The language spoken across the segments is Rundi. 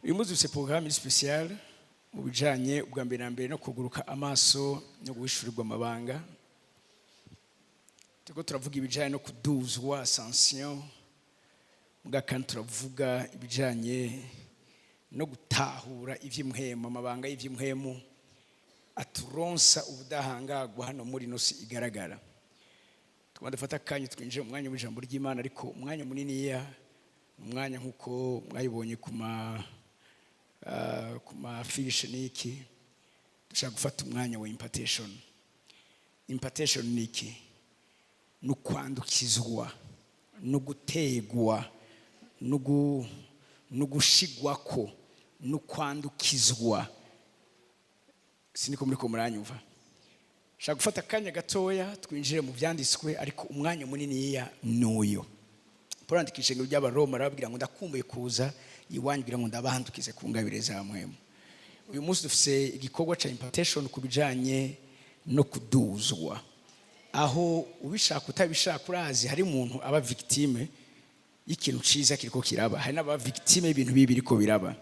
Uyu munsi dufite porogaramu spéciale mu bijanye ubwa mbere na mbere no kuguruka amaso no guhishurirwa amabanga. Turiko turavuga ibijanye no kuduzwa, ascension, muga kandi turavuga ibijanye no gutahura ivy'impwemu, amabanga y'ivy'impwemu aturonsa ubudahangarwa hano muri ino si igaragara. Tukaba dufata akanya twinjire mu mwanya w'ijambo ry'Imana, ariko umwanya muniniya, umwanya nk'uko mwayibonye ku ma affiches niki, dushaka gufata umwanya wa impartation. Impartation ni iki? Ni ukwandukizwa, no gutegwa, no gushigwako, no kwandukizwa. Siniko muriko muranyumva? Shaka gufata akanya gatoya twinjire mu byanditswe, ariko umwanya muniniya n'uyu. Paul yandika ishengero ry'Abaroma, arababwira ngo: "Ndakumbuye kuza iwanyu kugira ngo ndabandukize ku ngabire za mpwemu." Uyu munsi dufise igikorwa ca impartation ku bijanye no kuduzwa, aho ubishaka utabishaka, urazi hari umuntu aba victime y'ikintu ciza kiriko kiraba, hari n'aba victime y'ibintu bibi biriko biraba.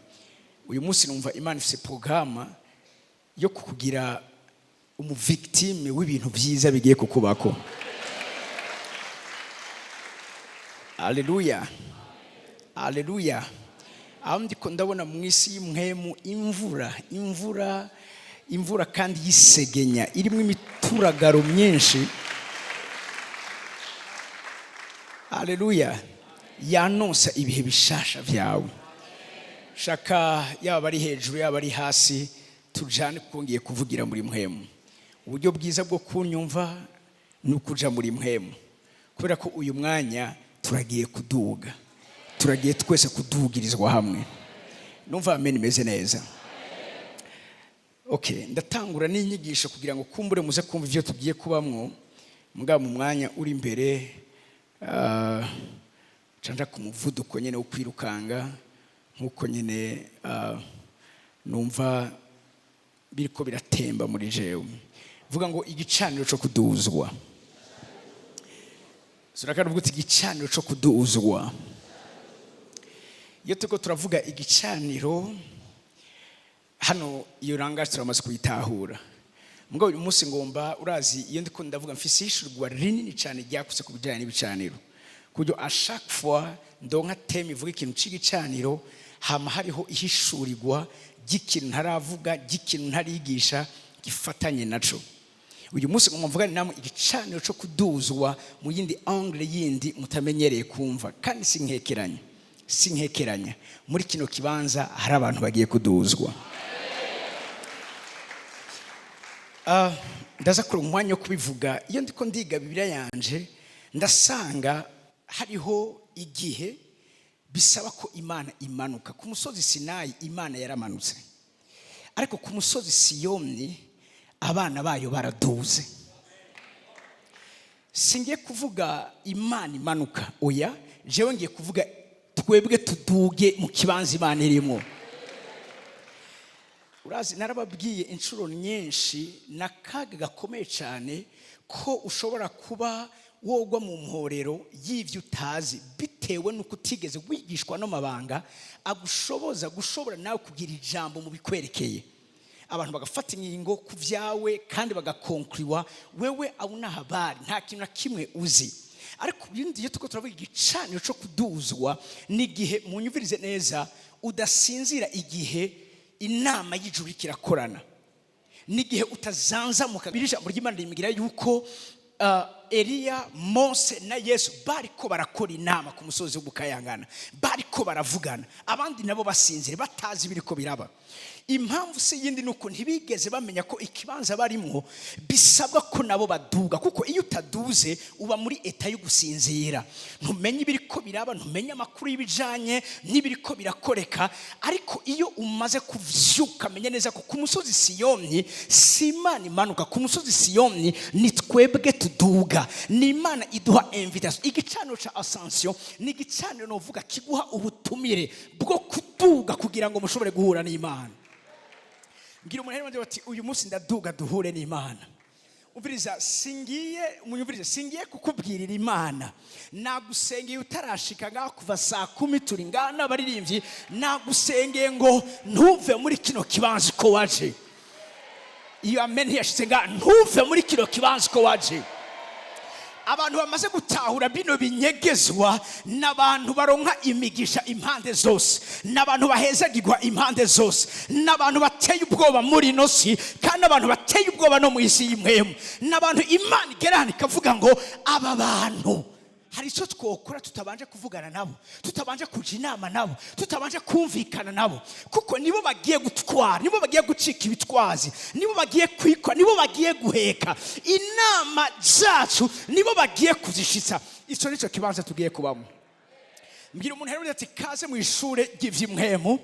Uyu munsi numva Imana ifise programme yo kukugira umu victime w'ibintu vyiza bigiye kukubako. Aleluya, aleluya! Aho ndiko ndabona mu isi y'impwemu imvura, imvura, imvura kandi y'isegenya irimo imituragaro myinshi. Aleluya! Yanonsa ibihe bishasha vyawe. Shaka yaba ari hejuru, yaba ari hasi, tujane, kuko ngiye kuvugira muri mpwemu. Uburyo bwiza bwo kunyumva ni ukuja muri mpwemu, kubera ko uyu mwanya turagiye kuduga, turagiye twese kudugirizwa hamwe. Numva amen imeze neza. Okay, ndatangura n'inyigisho kugira ngo kumbure muze kumva ivyo tugiye kubamwo. Mugabo mu mwanya uri imbere, canja ku muvuduko nyene wo kwirukanga, nk'uko nyene numva biriko biratemba muri jewe. Vuga ngo: "Igicaniro co kuduzwa." Surakavuga uti: "Igicaniro co kuduzwa." Iyo turiko turavuga igicaniro hano, iyo langage turamaze kuyitahura. Mugabo uyu munsi ngomba, urazi, iyo ndiko ndavuga mfise ishurwa rinini cyane ryakutse ku bijyanye n'ibicaniro, ku buryo à chaque fois ndonka thème ivuga ikintu c'igicaniro, hama hariho ihishurirwa ry'ikintu ntaravuga, ry'ikintu ntarigisha gifatanye naco. Uyu munsi ngomba mvugane namwe igicaniro cyo kuduzwa mu yindi angle yindi mutamenyereye kumva. Kandi sinkekeranya, sinkekeranya, muri kino kibanza hari abantu bagiye kuduzwa. Ndaza kure umwanya wo kubivuga. Iyo ndiko ndiga Bibiliya yanje, ndasanga hariho igihe bisaba ko Imana imanuka. Ku musozi Sinayi Imana yaramanutse, ariko ku musozi Siyoni abana bayo baraduze. Singiye kuvuga Imana imanuka, oya, jewe ngiye kuvuga twebwe tuduge mu kibanza Imana irimo. Urazi, narababwiye inshuro nyinshi, ni akaga gakomeye cyane ko ushobora kuba wogwa mu mporero y'ibyo utazi, bitewe n'uko utigeze wigishwa n'amabanga agushoboza gushobora nawe kugira ijambo mu bikwerekeye. Abantu bagafata ingingo ku byawe kandi bagakonkuriwa, wewe abona habari nta kintu na kimwe uzi. Ariko ibindi, iyo turiko turavuga igicaniro cyo kuduzwa, ni igihe, munyumvirize neza, udasinzira igihe inama y'ijuru iriko irakorana, n'igihe utazanzamuka. Biri ijambo ry'Imana rimbwira yuko Eliya, Mose na Yesu bariko barakora inama ku musozi wo gukayangana, bariko baravugana, abandi nabo basinzire batazi ibiriko biraba. Impamvu si yindi, ni uko ntibigeze bamenya ko ikibanza barimwo bisabwa ko nabo baduga, kuko iyo utaduze uba muri état yo gusinzira, ntumenye ibiriko biraba, ntumenye amakuru y'ibijanye n'ibiriko birakoreka. Ariko iyo umaze kuvyuka, menya neza ko ku musozi Siyoni si Imana imanuka, ku musozi Siyoni ni twebwe tuduga, ni Imana iduha invitation. Igicaniro ca ascension ni igicaniro novuga kiguha ubutumire bwo kuduga kugira ngo mushobore guhura n'Imana. Mbwira umuntu bati: "Uyu munsi ndaduga duhure n'Imana." Umviriza, singiye, munyumvirize, singiye kukubwirira Imana. Nagusengeye utarashika ngaho, kuva saa 10 turi ngaha n'abaririmbyi. Nagusengeye ngo ntuve muri kino kibanza uko waje. Iyo amen ntiyashitse ngaha. Ntuve muri kino kibanza uko waje. Abantu bamaze gutahura bino binyegezwa ni abantu baronka imigisha impande zose, ni abantu bahezagirwa impande zose, ni abantu bateye ubwoba muri ino si, kandi abantu bateye ubwoba no mu isi y'impwemu. Ni abantu Imana igera hano ikavuga ngo aba bantu hari icyo twokora tutabanje kuvugana nabo, tutabanje kuja inama nabo, tutabanje kumvikana nabo, kuko nibo bagiye gutwara, nibo bagiye gucika ibitwazi, nibo bagiye kwikwa, nibo bagiye guheka inama zacu, nibo bagiye kuzishitsa. Icyo nicyo kibanza tugiye kubamo. Mbwira umuntu rero ati: "Kaze mu ishure ry'ivy'impwemu."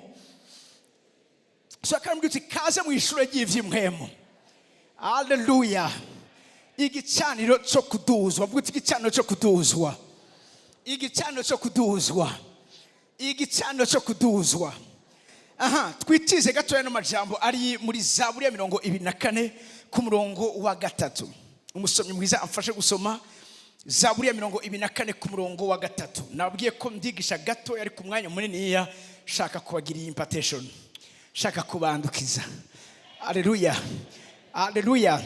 So akambwira uti: "Kaze mu ishure ry'ivy'impwemu." Aleluya! Igicaniro cyo kuduzwa. Vuga uti: "Igicaniro cyo kuduzwa, igicaniro cyo kuduzwa, igicaniro cyo kuduzwa." Aha twitize gatoya no majambo ari muri Zaburi ya 24 ku murongo wa 3. Umusomyi mwiza amfashe gusoma Zaburi ya 24 ku murongo wa 3. Nababwiye ko ndigisha gatoya, ariko umwanya muniniya shaka kubagira iyi impartation, shaka kubandukiza. Aleluya, aleluya!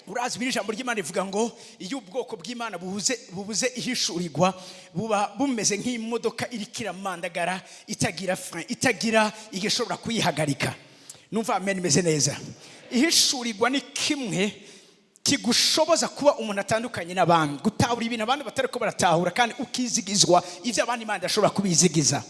Urazi, biri ijambo ry'Imana rivuga ngo iyo ubwoko bw'Imana bubuze ihishurirwa, buba bumeze nk'imodoka iriko iramandagara, itagira frein, itagira igishobora kuyihagarika. Numva amen imeze neza. Ihishurirwa ni kimwe kigushoboza kuba umuntu atandukanye n'abandi, gutahura ibintu abandi batari ko baratahura, kandi ukizigizwa ibyo abandi Imana idashobora kubizigiza.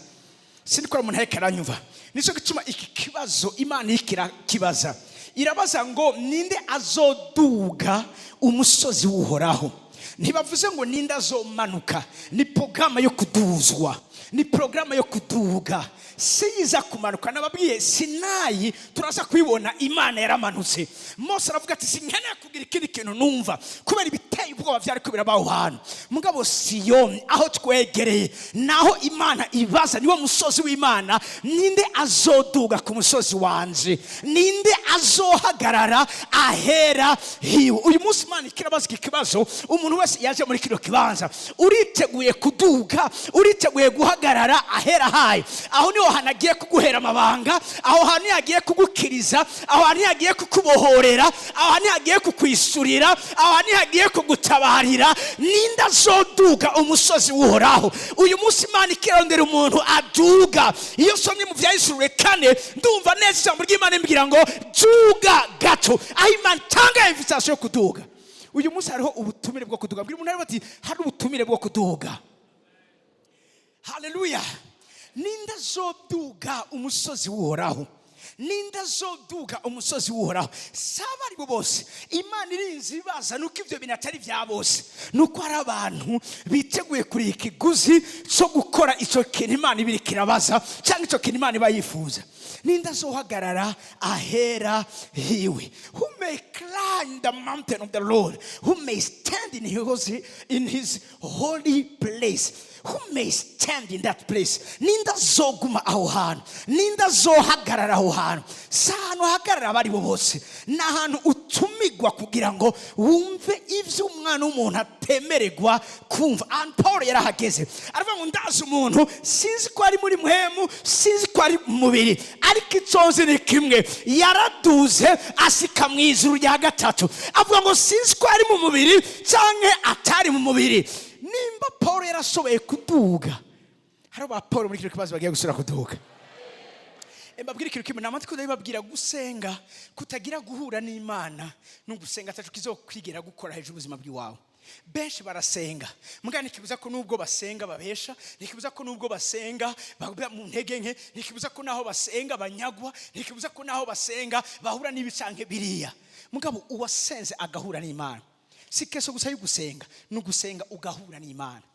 Sindikora umuntu ariko aranyumva. Nicyo gituma iki kibazo Imana iriko irakibaza, irabaza ngo: "Ninde azoduga umusozi w'Uhoraho?" Ntibavuze ngo ninde azomanuka. Ni porogaramu yo kuduzwa, ni porogaramu yo kuduga, si yiza kumanuka. Nababwiye Sinayi, turaza kubibona. Imana yaramanutse. Mose aravuga ati: "Sinkeneye kugira ikindi kintu numva," kubera ibiteye ubwoba byari ko biraba aho hantu. Mugabo Siyoni, aho twegereye, naho Imana ibaza, niwo musozi w'Imana: "Ninde azoduga ku musozi wanje? Ninde azohagarara ahera hiwe?" Uyu munsi Imana ikirabaza iki kibazo umuntu wese yaje muri kino kibanza: uriteguye kuduga? Uriteguye guhagarara ahera hayo? Aho niho hantu agiye kuguhera amabanga, aho hantu yagiye kugukiriza, aho hantu yagiye kukubohorera, aho hantu yagiye kukwisurira, aho hantu yagiye kugutabarira. Ninde azoduga umusozi w'Uhoraho? Uyu munsi Imana ikirondera umuntu aduga. Iyo nsomye mu Byahishuriwe 4, ndumva neza ijambo ry'Imana imbwira ngo duga gato, aho Imana itanga invitation yo kuduga. Uyu munsi hariho ubutumire bwo kuduga. Mbwira umuntu ati: "Hari ubutumire bwo kuduga." Haleluya! Ninde azoduga umusozi w'Uhoraho? Ninde azoduga umusozi w'Uhoraho? Si abo ari bo bose. Imana irinze ibaza nuko ibyo bintu atari bya bose, nuko hari abantu biteguye kuriha ikiguzi cyo gukora icyo kintu Imana ibiri kirabaza, cyangwa icyo kintu Imana iba yifuza. Ninde azohagarara ahera hiwe? Who may climb the mountain of the Lord? Who may stand in his holy place? Who may stand in that place? Ninde azoguma aho hantu? Ninde azohagarara aho hantu? Si ahantu hahagarara abo ari bo bose, ni ahantu utumigwa kugira ngo wumve ibyo umwana w'umuntu atemererwa kumva. Ahantu Paul yarahageze, aravuga ngo: "Ndazi umuntu, sinzi ko ari muri mpwemu, sinzi ko ari mu mubiri, ariko icyo nzi ni kimwe: yaraduze asika mu ijuru rya gatatu." Avuga ngo sinzi ko ari mu mubiri cyangwa atari mu mubiri. Nimba Paul yarashoboye kuduga, hari ba Paul muri kino kibazo bagiye gusubira kuduga. Mbabwire ikintu kimwe, namatwi ndabibabwira: gusenga kutagira guhura n'Imana ni ugusenga ataco kizokwigera gukora hejuru ubuzima bw'iwawe. Benshi barasenga, mbwa ntikibuza ko nubwo basenga babesha, ntikibuza ko nubwo basenga baba mu ntege nke, ntikibuza ko naho basenga banyagwa, ntikibuza ko naho basenga bahura n'ibicanke biriya. Mugabo uwasenze agahura n'Imana, si keso gusa yo gusenga, ni ugusenga ugahura n'Imana.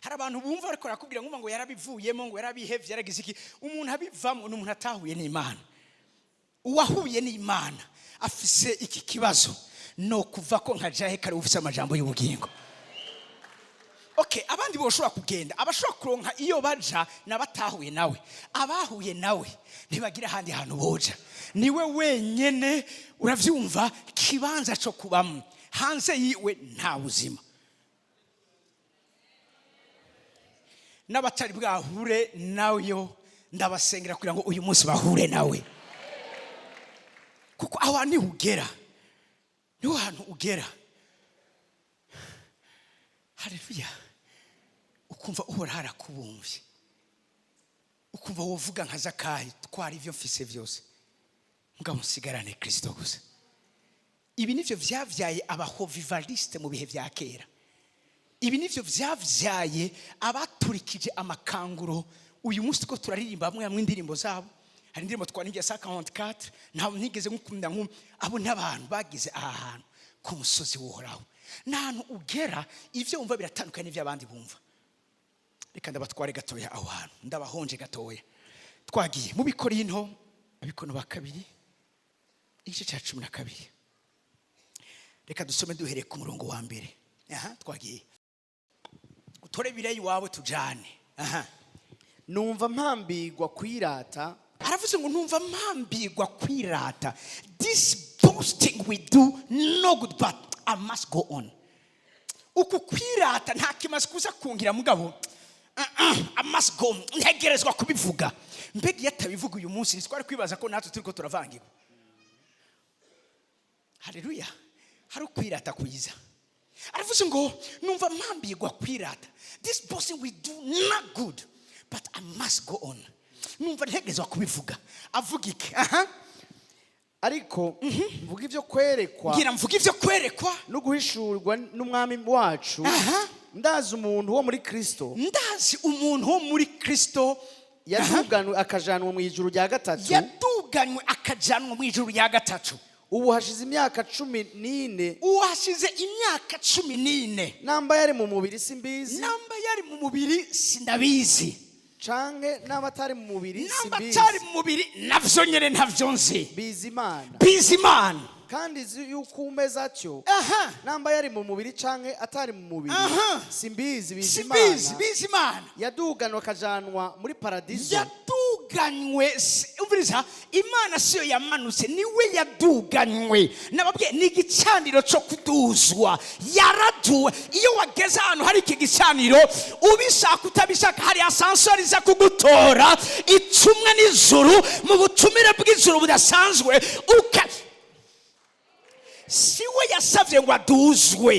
Hari abantu bumva ariko barakubwira ngo yarabivuyemo, ngo yarabihevye, yaragize iki. Umuntu abivamo ni umuntu atahuye n'Imana. Uwahuye n'Imana afise iki kibazo: no kuva ko nkajahe kare ufise amajambo y'ubugingo? Okay. Okay, abandi boshobora kugenda, abashobora kuronka iyo baja n'abatahuye nawe. Abahuye nawe ntibagira ahandi hantu boja, niwe wenyene. Uravyumva, kibanza co kubamwo, hanze yiwe nta buzima. N'abatari bwahure nayo, ndabasengera kugira ngo uyu munsi bahure nawe, kuko aho niho ugera, niho hantu ugera. Haleluya! Ukumva Uhoraho arakubumvye, ukumva wovuga nka Zakayi: "Twara ivyo mfise vyose, mugabo nsigarane Kristo gusa." Ibi nivyo vyavyaye abahovivaliste mu bihe vya kera. Ibi nivyo vyavyaye abaturikije amakanguro. Uyu munsi ko turaririmba bamwe bamwe indirimbo zabo, hari indirimbo twaririmbye sa 44, ntabwo nigeze nkukunda nku abo. N'abantu bagize aha hantu ku musozi w'Uhoraho, n'ahantu ugera ivyo wumva biratandukanye n'ivyo abandi bumva. Reka ndabatware gatoya aho hantu, ndabahonje gatoya. Twagiye mu Bikorinto, Abikono ba kabiri, igice cya 12. Reka dusome duhereye ku murongo wa mbere. Aha twagiye, utore bireyi iwawe tujane aha. Numva mpambirwa kwirata. Aravuze ngo: "Numva mpambirwa kwirata." This boasting we do no good, but I must go on. Uku kwirata nta kimaze kuza kungira, mugabo I must go, ntegerezwa kubivuga. Mbega iyo atabivuga uyu munsi, ntitwari kwibaza ko natwe turiko turavangirwa? Haleluya! Hari ukwirata kwiza. Aravuze ngo: "Numva mpambirwa kwirata." This boasting we do not good, but I must go on. Numva ntegerezwa kubivuga. Avuga iki? Aha. Ariko mvuga ibyo kwerekwa Ngira mvuga ivyo kwerekwa no guhishurwa n'Umwami wacu. Ndazi umuntu wo muri Kristo, Ndazi umuntu wo muri Kristo, yaduganwe akajanwa mu ijuru rya gatatu. Yaduganywe akajanwa mu ijuru rya gatatu. Ubu hashize imyaka 14. Ubu hashize imyaka 14. Namba yari mu mubiri simbizi, Namba yari mu mubiri sindabizi, canke naba atari mu mubiri namba simbizi. atari mu mubiri, navyo nyene ntavyo nzi. Bizi Imana. Bizi Imana. Kandi izi yuko umeze atyo, namba yari mu mubiri canke atari mu mubiri, simbizi, bizi Simbizi. Imana. Bizi Imana. Yaduganwe akajanwa muri paradizo. Yaduganywe umviriza, Imana siyo yamanutse, niwe yaduganywe. Nababwiye, ni igicaniro cyo kuduzwa, yaraduwe. Iyo wageze ahantu hari iki gicaniro, ubishaka utabishaka, hari ascenseur iza kugutora, itumwe n'ijuru, mu butumire bw'ijuru budasanzwe. Uka si we yasabye ngo aduzwe,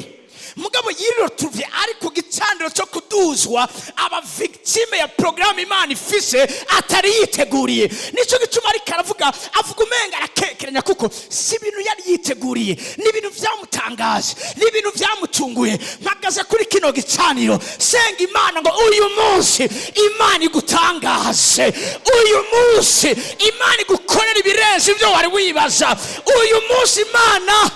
mugabo yirotuye ari ku gicaniro cyo kuduzwa, aba victime ya porogaramu Imana ifise atari yiteguriye. Nicyo gituma ariko aravuga, avuga umenga arakekeranya, kuko si ibintu yari yiteguriye, ni ibintu byamutangaje, ni ibintu byamutunguye. Mpagaze kuri kino gicaniro, senga Imana ngo uyu munsi Imana igutangaze, uyu munsi Imana igukorera ibirenze ibyo wari wibaza, uyu munsi Imana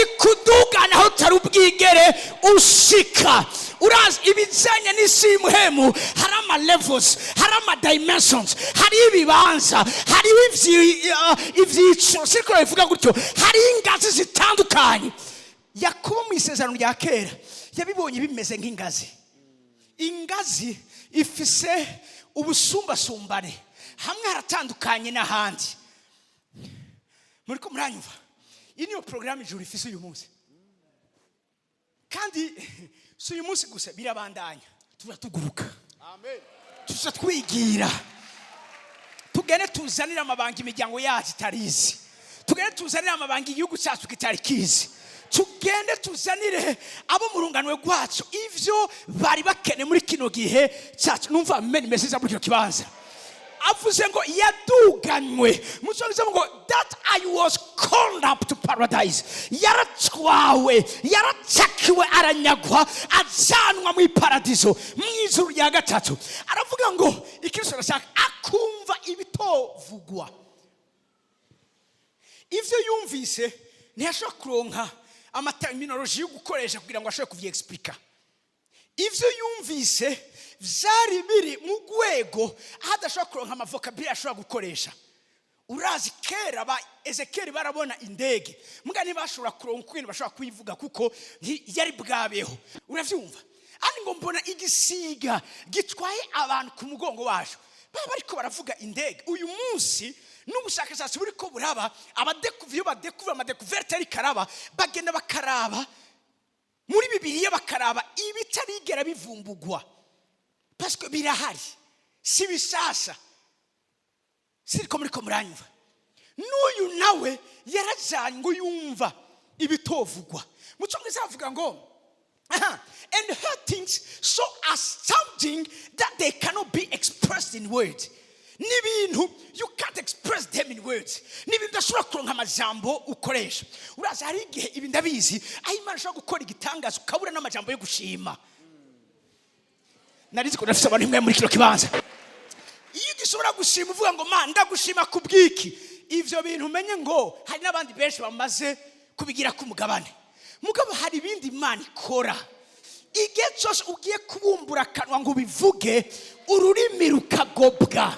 ikudugana aho utari ubwigere ushika. Urazi ibijyanye n'isi y'umuhemu, hari ama levels, hari ama dimensions, hari ibibanza, hariho ibyiciro, siko bivuga gutyo, hari ingazi zitandukanye. Yakobo mu isezerano rya kera yabibonye bimeze nk'ingazi. Ingazi ifise ubusumbasumbane, hamwe haratandukanye n'ahandi. Muri ko muranyumva? Iyi niyo porogaramu ijuru ifise uyu munsi, kandi si uyu munsi gusa, birabandanya. Tuba tuguruka, tuza twigira, tugende tuzanire amabanga imiryango yacu itarizi, tugende tuzanire amabanga igihugu cyacu kitari kizi, tugende tuzanire abo mu rungano rwacu ivyo bari bakeneye muri kino gihe cyacu. Numva meni mesiza muri kino kibanza. Avuze ngo yaduganywe, mu Cyongereza ngo "that I was called up to paradise". Yaratwawe, yaracakiwe, aranyagwa, ajanwa mu iparadizo, mu ijuru rya gatatu. Aravuga ngo ikristo arashaka akumva ibitovugwa. Ivyo yumvise ntiyashobora kuronka ama terminologie yo gukoresha kugira ngo ashobore kuvyexplica. Ivyo yumvise vyari biri mu rwego aho adashobora kuronka ama vocabulaire ashobora gukoresha. Urazi kera ba Ezekiyeli barabona indege, mbwa ntibashobora kuronka ukuntu bashobora kuyivuga kuko yari bwabeho. Uravyumva? Kandi ngo mbona igisiga gitwaye abantu ku mugongo wacu, baba bariko baravuga indege. Uyu munsi n'ubushakashatsi buriko buraba, abadekuva iyo badekuva, ama découvertes ariko araba, bagenda bakaraba muri Bibiliya, bakaraba ibitarigera bivumbugwa, parce que birahari, si bishasha. Siriko muriko muranyumva? N'uyu nawe yarajanye ngo yumva ibitovugwa. Mu Cyongereza bavuga ngo aha, "and heard things so astounding that they cannot be expressed in words." N'ibintu you can't express them in words, n'ibintu udashobora kuronka amajambo ukoresha. Urazi, hari igihe, ibi ndabizi, aho Imana ishobora gukora igitangaza ukabura n'amajambo yo gushima. Narizi ko ndafise abantu imwe muri kino kibanza. Iyo ugishobora gushima uvuga ngo: "Ma, ndagushima ku bw'iki," ivyo bintu umenye ngo hari n'abandi benshi bamaze kubigira ku mugabane. Mugabo hari ibindi Imana ikora, igihe cyose ugiye kubumbura akanwa ngo ubivuge, ururimi rukagobwa.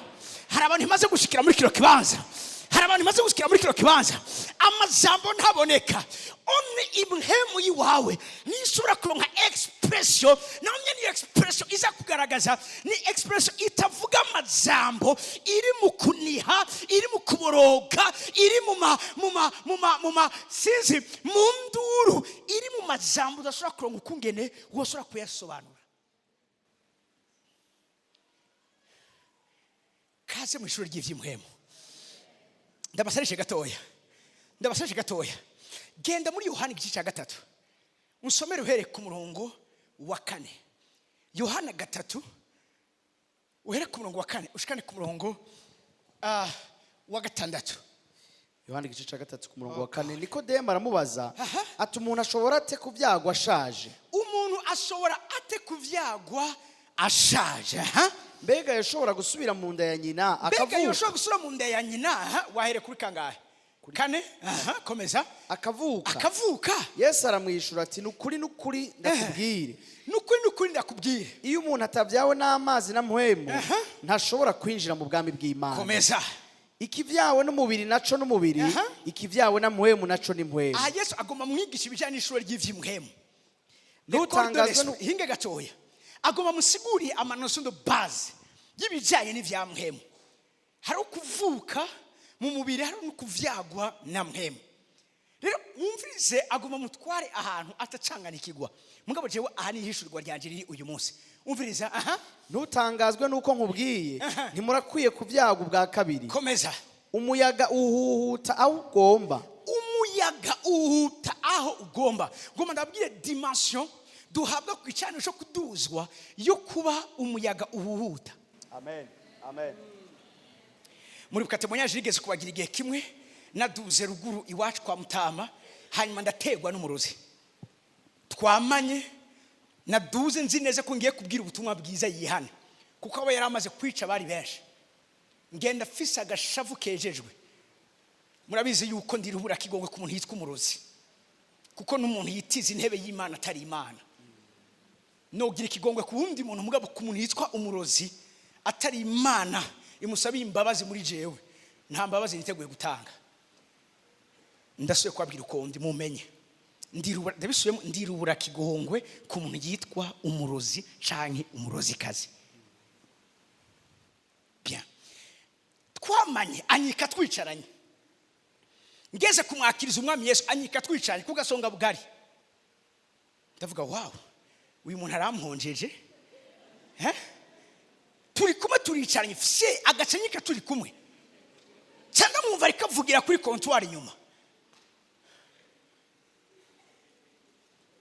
Hari abantu imaze gushikira muri kino kibanza, hari abantu imaze gushikira muri kino kibanza, amajambo ntaboneka. Only impwemu y'iwawe niyo ishobora kuronka expression. Naho nyene iyo expression iza kugaragaza ni expression itavuga amajambo, iri mu kuniha, iri mu kuboroga, iri mu ma sinzi, mu nduru, iri mu majambo udashobora kuronka ukungene woshobora kuyasobanura. Kaze mu ishuri ry'ivy'impwemu. Ndabasarishe gatoya, ndabasarishe gatoya. Genda muri Yohana igice cya 3, usomere uhereye ku murongo wa 4. Yohana 3, uhere ku murongo wa 4 ushikane ku murongo wa 6. Yohana igice cya 3, ku murongo wa 4. Nikodemu aramubaza ati: "Umuntu ashobora ate kubyagwa ashaje?" Umuntu ashobora ate kuvyagwa ashaje? Aha. Mbega yashobora gusubira mu nda ya nyina Mbega akavuka? yoshobora gusubira mu nda ya nyina? Aha, wahere kuri kangahe? Kane. Aha, komeza. Akavuka? Akavuka. Yesu aramwishyura ati: "Ni ukuri, ni ukuri, ndakubwire, Nukuri, nukuri, ndakubwire, iyo umuntu atabyawe n'amazi na Mpwemu, ntashobora kwinjira mu bwami bw'Imana." Komeza. Ikibyawe n'umubiri naco n'umubiri, ikibyawe na Mpwemu naco ni mpwemu. Aha Yesu agomba mwigisha ibijyanye n'ishuri ry'ivy'impwemu. Ntutangazwe Hinge gatoya, agomba musiguriye ama notions de base y'ibijyanye n'ivya mpwemu. Hari ukuvuka mu mubiri, hari no kuvyagwa na mpwemu. Rero wumvirize, agomba mutware ahantu atacanganikigwa. Mugabo jewe aha ni ihishurirwa ryanje riri uyu munsi. Umviriza aha. Ntutangazwe n'uko nkubwiye ntimurakwiye kubyagwa ubwa kabiri. Komeza. Umuyaga uhuhuta aho ugomba. Umuyaga uhuta aho ugomba. Ngomba ndabwire dimension duhabwa ku gicaniro cyo kuduzwa yo kuba umuyaga uhuhuta. Amen, amen. Muri témoignage rigeze kubagira igihe kimwe, naduze ruguru iwacu kwa Mutama, hanyuma ndategwa n'umurozi twamanye. Naduze nzi neza ko ngiye kubwira ubutumwa bwiza yihana, kuko abo yari amaze kwica bari benshi. Ngenda mfise agashavu kejejwe. Murabizi yuko ndirubura kigongwe ku muntu yitwa umurozi, kuko n'umuntu yitiza intebe y'Imana atari Imana. Nogira ikigongwe ku wundi muntu, mugabo ku muntu yitwa umurozi atari Imana imusabiye imbabazi, muri jewe nta mbabazi niteguye gutanga. Ndasubiye kubabwira uko ndi, mumenye, ndirubura, ndabisubiyemo, ndirubura kigongwe ku muntu yitwa umurozi canke umurozikazi. Bien, twamanye, anyika twicaranye. Ngeze kumwakiriza Umwami Yesu, anyika twicaranye ku gasonga bugari. Ndavuga: "Wow, uyu muntu aramponjeje." Eh? Turi kumwe, turicaranye, fye agacanyika turi kumwe, cyangwa mwumva ariko avugira kuri comptoir inyuma.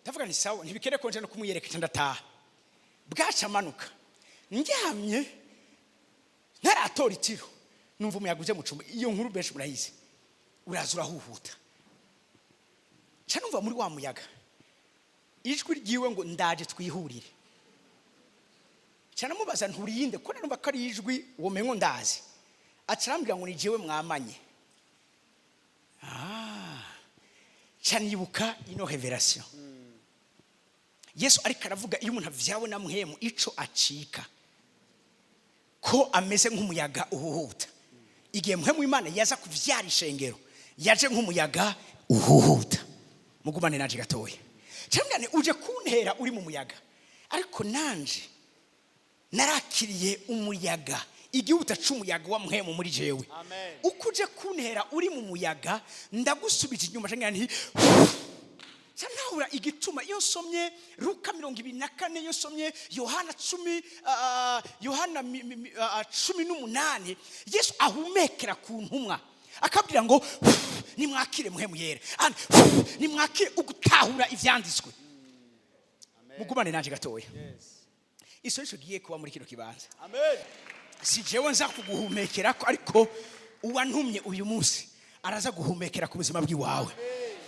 Ndavuga ni sawa, ntibikere ko nje no kumwiyereka. Ndataha, bwaca amanuka, ndyamye ntaratora itiro, numva umuyaga uje mu cumba. Iyo nkuru benshi murayizi. Uraza urahuhuta ca numva muri wa muyaga ijwi ryiwe ngo: "Ndaje twihurire." Ca namubaza: "Nturiyinde?" Ko narumva ko ari ijwi womengo ndazi. Aca arambwira ngo: "Ni jewe mwamanye." Ah, ca nibuka ino révélation Yesu ariko aravuga, iyo umuntu avyawe na Mpwemu, ico acika ko ameze nk'umuyaga uhuhuta. Igihe Mpwemu w'Imana yaza kuvyara ishengero, yaje nk'umuyaga uhuhuta. Mugumane nanje gatoya. Cyangwa uje kuntera uri mu muyaga, ariko nanje narakiriye umuyaga, igihuta c'umuyaga wa Mpwemu muri jewe. Amen. Uko uje kuntera uri mu muyaga, ndagusubije inyuma. Cyangwa nti ntahura igituma iyo nsomye Luka 24, iyo nsomye Yohana 10, Yohana 18, Yesu ahumekera ku ntumwa akabwira ngo: "Nimwakire Mpwemu Yera." And, "Nimwakire ugutahura ivyanditswe." Mugumane nanje gatoya. Isoresho giye kuba muri kino kibanza. Amen. Si jewe nza kuguhumekera ko, ariko uwantumye uyu munsi araza guhumekera ku buzima bw'iwawe.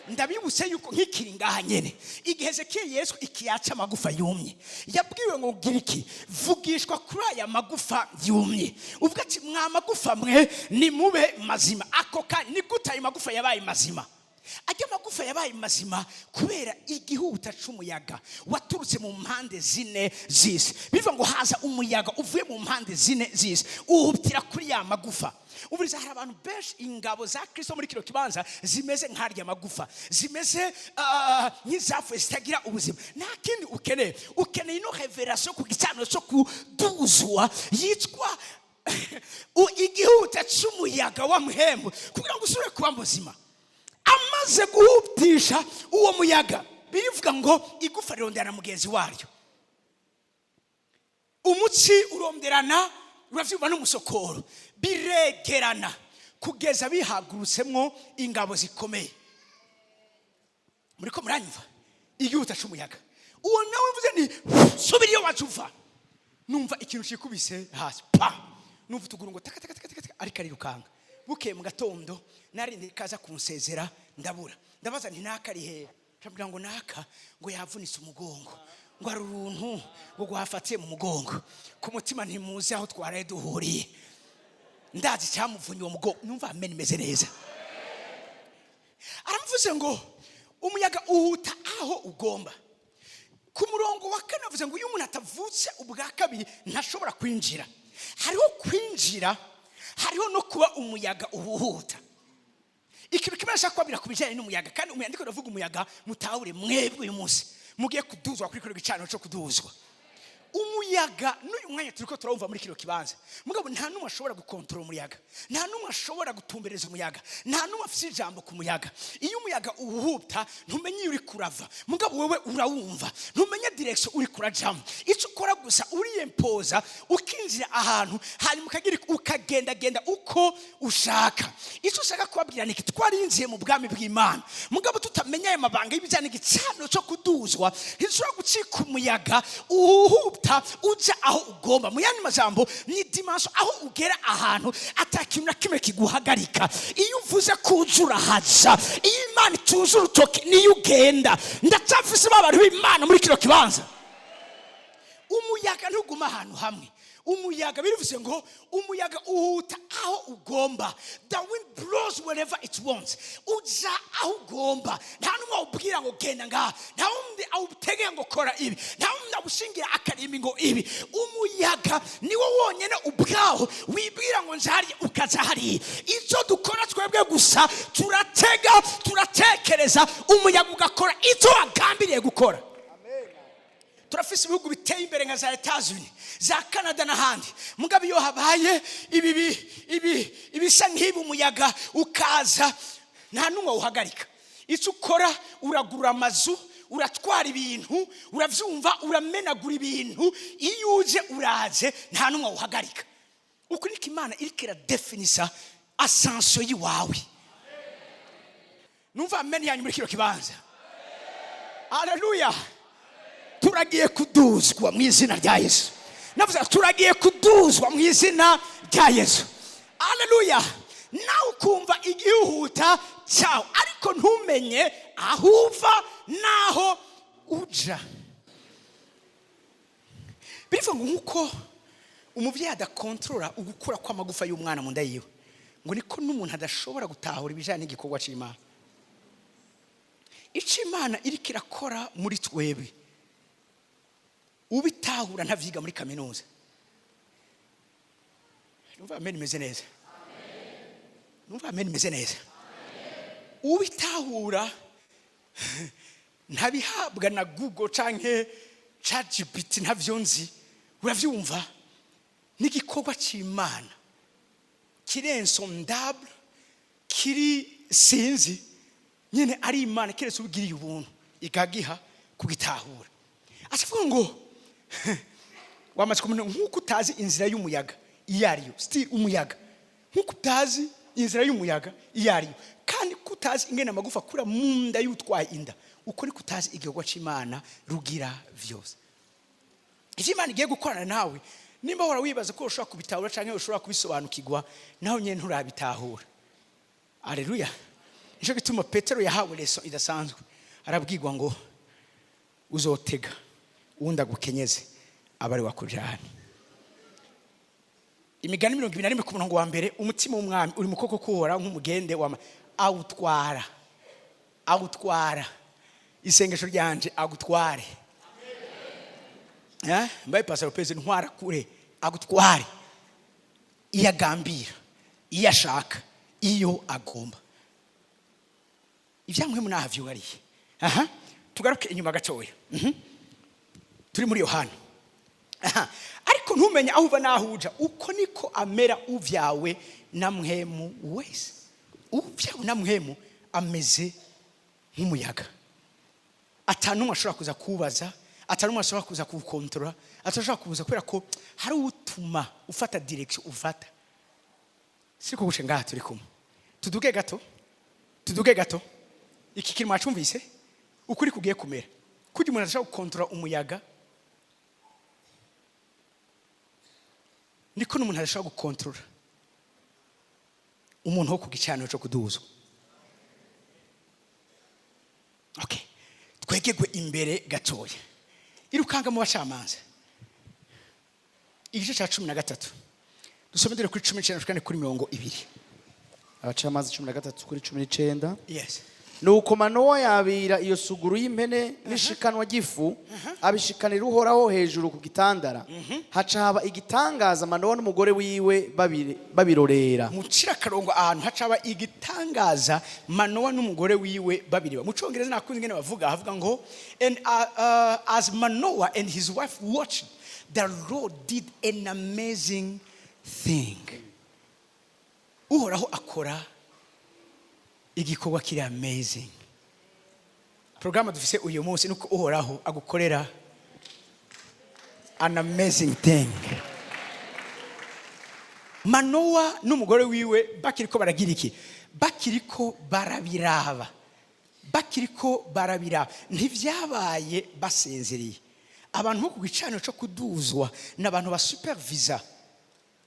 Ndabibutse yuko nkikiri ngaha nyene, igihe Hezekiya yeretswe ikiyaca amagufa yumye, yabwiwe ngo: "Gira iki? Vugishwa kuri aya magufa yumye, uvuga ati: 'Mwa magufa mwe, nimube mazima.'" Ako kanya, ni gute ayo magufa yabaye mazima? Ajya magufa yabaye mazima kubera igihuta c'umuyaga waturutse mu mpande zine z'isi. Bivuga ngo haza umuyaga uvuye mu mpande zine z'isi, uhutira kuri ya magufa. Uburiza hari abantu benshi, ingabo za Kristo muri kino kibanza, zimeze nk'arya magufa, zimeze nk'izapfuye, zitagira ubuzima. Nta kindi ukeneye, ukeneye ino révélation ku gicaniro cyo kuduzwa yitwa igihuta c'umuyaga wa Mpwemu, kugira ngo usubire kuba muzima. Amaze guhutisha uwo muyaga, birivuga ngo igufa rironderana mugenzi waryo, umutsi uronderana, uravyumva, n'umusokoro, biregerana kugeza bihagurutsemwo ingabo zikomeye. Muriko muranyumva? Igihuta c'umuyaga. Uwo nawe mvuze ni subira iyo wacu uva. Numva ikintu cikubise hasi, pa! Numva utuguru ngo taka taka taka taka taka, ariko arirukanga. Bukeye mu gatondo, narindi kaza kunsezera, ndabura. Ndabaza nti: "Naka ari hehe?" Ndabwira ngo naka ngo yavunitse umugongo, ngo hari uruntu ngo rwafatiye mu mugongo. Ku mutima ntimuzi aho twaraye duhuriye, ndazi icyamuvunye uwo mugongo. Numva amen imeze neza. Aramuvuze ngo umuyaga uhuta aho ugomba. Ku murongo wa kane avuze ngo iyo umuntu atavutse ubwa kabiri ntashobora kwinjira. Hariho kwinjira, hariho no kuba umuyaga uhuhuta. Ikintu kimwe nashaka kubabwira ku bijyanye n'umuyaga, kandi umuyaga ndiko ndavuga, umuyaga mutahure mwebwe uyu munsi mugiye kuduzwa kuri kino gicaniro cyo kuduzwa. Umuyaga n'uyu mwanya turiko turawumva muri kino kibanza, mugabo nta n'umwe ashobora gukontorora umuyaga, nta n'umwe ashobora gutumbereza umuyaga, nta n'umwe afite ijambo ku muyaga. Iyo umuyaga uhuhuta, ntumenye iyo uri kurava, mugabo wewe urawumva. Ntumenye direction uri kurajamo. Icyo ukora gusa, uriyempoza ukinjira ahantu, hanyuma ukagira ukagendagenda uko ushaka. Icyo ushaka kubabwira ni iki: twarinjiye mu bwami bw'Imana, mugabo tutamenya aya mabanga y'ibijyanye n'igicaniro cyo kuduzwa, ntidushobora gucika umuyaga uhuhuta uja aho ugomba. Mu yandi majambo, ni dimension aho ugera ahantu ata kintu na kimwe kiguhagarika. Iyo uvuze ko uja, urahaja. Iyo Imana ituje urutoki, niyo ugenda. Ndacyafise ba bantu b'Imana muri kino kibanza. Umuyaga ntuguma ahantu hamwe. Umuyaga, birivuze ngo umuyaga uhuta aho ugomba. The wind blows wherever it wants. Uja aho ugomba. Nta n'umwe awubwira ngo genda ngaha, nta wundi awutegeye ngo kora ibi, nta wundi awushingira akarimbi ngo ibi. Umuyaga niwo wonyene ubwawo wibwira ngo nje ukaza hariya. Icyo dukora twebwe gusa, turatega, turatekereza, umuyaga ugakora icyo wagambiriye gukora. Turafise ibihugu biteye imbere nka za Etats-Unis, za Canada n'ahandi, mugabo iyo habaye ibi ibi ibisa nk'ibi, umuyaga ukaza, nta n'umwe awuhagarika. Icyo ukora, uragura amazu, uratwara ibintu, uravyumva, uramenagura ibintu. Iyo uje, uraje, nta n'umwe awuhagarika. Uku niko Imana iriko iradefinisa ascension y'iwawe. Numva amen yanyu muri kino kibanza. Aleluya! Turagiye kuduzwa mu izina rya Yesu. Navuze turagiye kuduzwa mu izina rya Yesu. Aleluya! Nawe ukumva igihuta cyawe, ariko ntumenye aho uva n'aho uja. Birivuga ngo nk'uko umubyeyi adakontorora ugukura kw'amagufa y'umwana mu nda yiwe, ngo niko n'umuntu adashobora gutahura ibijyanye n'igikorwa cy'Imana. Icyo Imana iriko irakora muri twebwe, ubitahura ntavyiga muri kaminuza. Numva amen imeze neza. Numva amen imeze neza. Ubitahura ntabihabwa na Google canke ChatGPT, ntavyo nzi. Uravyumva, n'igikorwa c'Imana kiri insondable, kiri sinzi nyine ari Imana, keretse ubigiriye ubuntu ikagiha kugitahura. Acavuga ngo wamaze kumenya nk'uko utazi inzira y'umuyaga iyo ariyo, still umuyaga, nk'uko utazi inzira y'umuyaga iyo ariyo, kandi ko utazi ingene amagufa akura mu nda y'utwaye inda, uko niko utazi igikorwa c'Imana rugira vyose. Ivyo Imana igiye gukorana nawe, nimba wahora wibaza ko ushobora kubitahura cyangwa ushobora kubisobanukirwa, nawe nyine nturabitahura. Aleluya! Nicyo gituma Petero yahawe leçon idasanzwe, arabwirwa ngo uzotega uwundi agukenyeze, aba ari wakujana. Imigani 21 ku murongo wa mbere: umutima w'umwami uri mu kuboko k'Uhoraho nk'umugende awutwara, awutwara. Isengesho ryanje, agutware. Mbaye Pastor Lopez, ntwara kure, agutware iyo agambira, iyo ashaka, iyo agomba. Ibyamwe munahavyugariye. Aha tugaruke inyuma gatoya. Turi muri Yohana. Aha. Ariko ntumenye aho uva n'aho uja, uko niko amera uvyawe na Mpwemu wese. Uvyawe na Mpwemu ameze nk'umuyaga, atanumwe ashobora kuza kubaza, atanumwe ashobora kuza kuwukontorora, atashobora kuza, kubera ko hari utuma ufata direction ufata. Siko guce ngaha turi kumwe? Tuduge gato, tuduge gato. Iki kintu mwacumvise ukuri kugiye kumera kugira umuntu adashobora gukontorora umuyaga, niko n'umuntu adashobora gukontorora umuntu wo ku gicaniro cyo kuduzwa. Okay, twegegwe imbere gatoya, irukanga mu Bacamanza igice cya 13, dusome dore kuri 19 kandi kuri 20. Abacamanza 13 kuri 19. Yes. Nuko Manowa yabira iyo suguru y'impene n'ishikanwa ry'ifu, abishikanira Uhoraho hejuru ku gitandara. Haca haba igitangaza, Manowa n'umugore wiwe babirorera. Mucira akarongo ahantu hacaba igitangaza, Manowa n'umugore wiwe babireba. Mu Cyongereza nakunze ingene bavuga, havuga ngo "And as Manoah and his wife watched, the Lord did an amazing thing." Uhoraho akora igikorwa kiri amazing. Porogaramu dufise uyu munsi nuko Uhoraho agukorera an amazing thing. Manowa n'umugore wiwe bakiriko baragira iki? Bakiriko barabiraba, bakiriko barabiraba. Ntivyabaye basinziriye. Abantu bo ku gicaniro cyo kuduzwa ni abantu basupervisa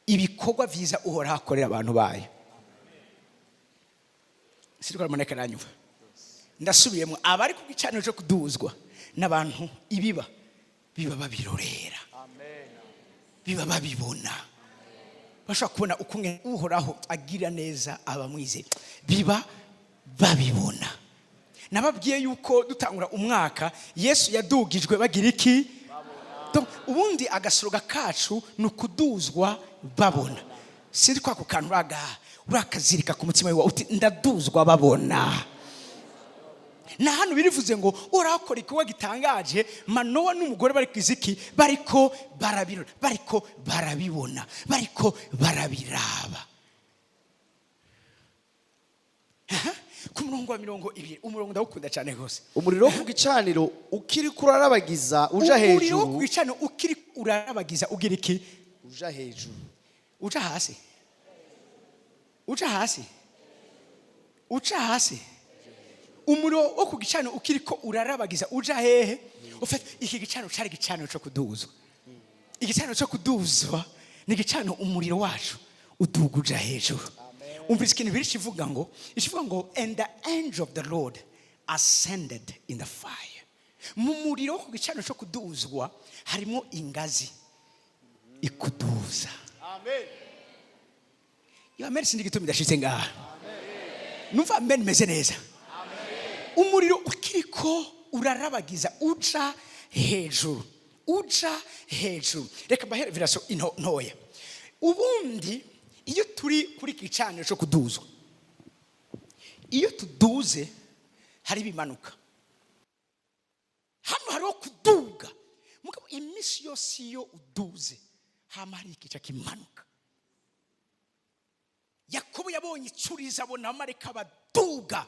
ibikorwa vyiza Uhoraho akorera abantu bayo. Siriko ramoneka nanyumva? Ndasubiyemo: abari ku gicaniro cyo kuduzwa n'abantu ibiba biba babirorera, biba babibona, bashobora kubona ukuntu Uhoraho agira neza abamwizeye, biba babibona. Nababwiye yuko dutangura umwaka, Yesu yadugijwe bagira iki? Donc, ubundi agasoroga kacu ni ukuduzwa babona. Sinzi ko ako kantu urakazirika ku mutima wawe, uti ndaduzwa babona. Na hano birivuze ngo urakora igikorwa gitangaje, Manowa n'umugore bari ku iziki, bariko barabirora, bariko barabibona, bariko barabiraba. Aha, ku murongo wa 20, umurongo ndawukunda cyane rwose. Umuriro wo ku gicaniro ukiri kurarabagiza uja Umuriro wo hejuru. ku gicaniro ukiri urarabagiza ugira iki? Uja hejuru. Uca hasi, uca hasi, uca hasi. Umuriro wo ku gicaniro ukiriko urarabagiza uja hehe? Ufite iki gicaniro cari igicaniro cyo kuduzwa. Igicaniro cyo kuduzwa ni igicaniro umuriro wacu uduga uja hejuru. Umvise ikintu biri kivuga ngo, ikivuga ngo "And the angel of the Lord ascended in the fire." Mu muriro wo ku gicaniro cyo kuduzwa harimo ingazi ikuduza. Iyo amen sindi gituma idashitse ngaha. Numva amen meze neza. Umuriro ukiriko urarabagiza uca hejuru, uca hejuru. Reka mbahere version into ntoya. Ubundi iyo turi kuri iki gicaniro cyo kuduzwa Iyo tuduze hari ibimanuka. Hano hariho kuduga, mugabo iminsi yose iyo uduze hama hari igice kimanuka. Yakobo yabonye icuriza, abona amareka baduga,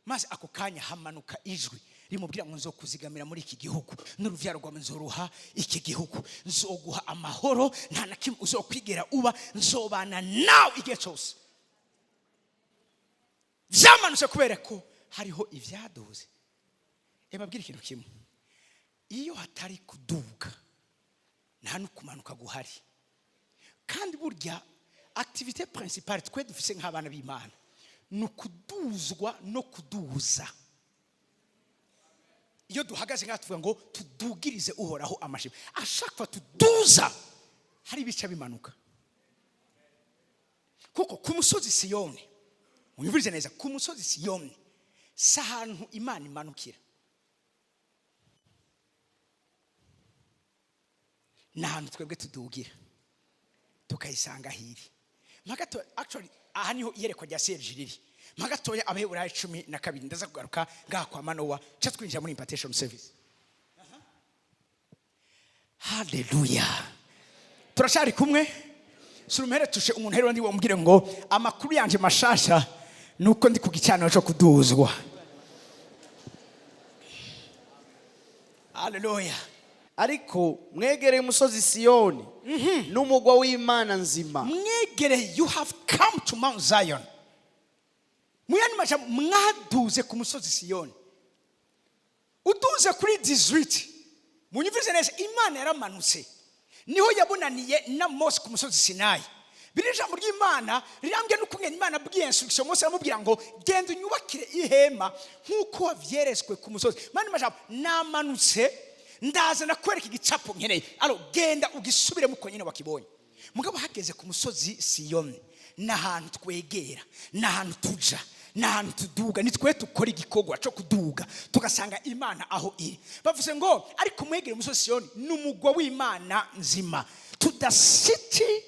maze ako kanya hamanuka ijwi rimubwira ngo: "Nzokuzigamira muri iki gihugu, n'uruvyaro rwawe nzoruha iki gihugu, nzoguha amahoro, nta na kimwe uzokwigera uba, nzobana nawe igihe cyose." Vyamanutse kubera ko hariho ibyaduze. Ebabwira ikintu kimwe: iyo hatari kuduga, nta no kumanuka guhari. Kandi burya activité principale twe dufise nk'abana b'Imana ni ukuduzwa no kuduza. Iyo duhagaze ngaha tuvuga ngo tudugirize Uhoraho amashimwe, ashaka tuduza hari ibice bimanuka. Kuko ku musozi Siyoni, munyumvirize neza, ku musozi Siyoni si ahantu Imana imanukira, ni ahantu twebwe tudugira tukayisanga hiri. Mpagato actually aha niho iyerekwa rya Serge riri. Mpagatoya Abaheburayo 12, ndaza kugaruka ngaha kwa Manowa ca twinjira muri impartation service. Haleluya! Turacari kumwe. Surumhere tushe umuntu rero ndi wamubwire ngo amakuru yanje mashasha nuko ndi ku gicaniro cyo kuduzwa. Haleluya! Ariko mwegereye umusozi Siyoni n'umugwa w'Imana nzima. Mwegereye, you have come to Mount Zion. Mu yandi majambo, mwaduze ku musozi Siyoni. Uduze kuri 18, munyumvirize neza, Imana yaramanutse, niho yabonaniye na Mose ku musozi Sinayi. Biri ijambo ry'Imana rirambye n'ukungene Imana abwiye instruction Mose, aramubwira ngo: "Genda unyubakire ihema nk'uko wavyeretswe ku musozi." Mani majambo, namanutse ndaza ndakwereka igicapo nkeneye, alors genda ugisubiremo uko nyine wakibonye. Mugabo hageze ku musozi Siyoni, ni ahantu twegera, ni ahantu tuja, ni ahantu tuduga, ni twe dukora igikorwa cyo kuduga tugasanga Imana aho iri. Bavuze ngo ariko mwegere umusozi Siyoni ni umugwa w'Imana nzima, to the city.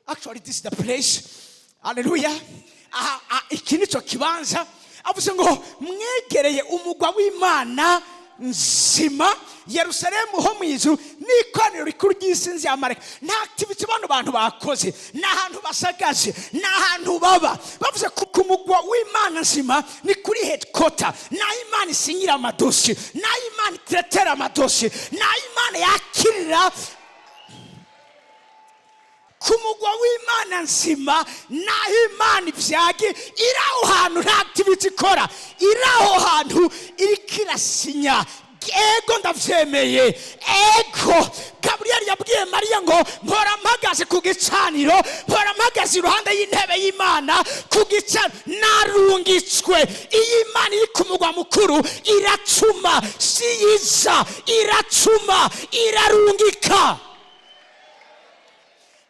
Actually, this is the place. Haleluya! Aha, aha, iki nicyo kibanza. Avuze ngo mwegereye umugwa w'Imana nzima, Yerusalemu ho mu ijuru, n'ikoraniro rikuru ry'isinzi y'amareka. Nta activity bano bantu bakoze, ni ahantu basagaje, ni ahantu baba. Bavuze ko ku mugwa w'Imana nzima ni kuri headquarter, naho Imana isinyira amadosiye, naho Imana iteretera amadosiye, naho Imana yakirira. Ku mugwa w'Imana nzima naho Imana ivyage. Iri aho hantu, nta activity ikora, iri aho hantu iriko irasinya: "Ego, ndavyemeye, ego." Gaburiyeli yabwiye Mariya ngo: "Mpora mpagaze ku gicaniro, mpora mpagaze iruhande y'intebe y'Imana ku gicaniro, narungitswe." Iyo Imana iri ku mugwa mukuru iracuma, siyiza, iracuma, irarungika.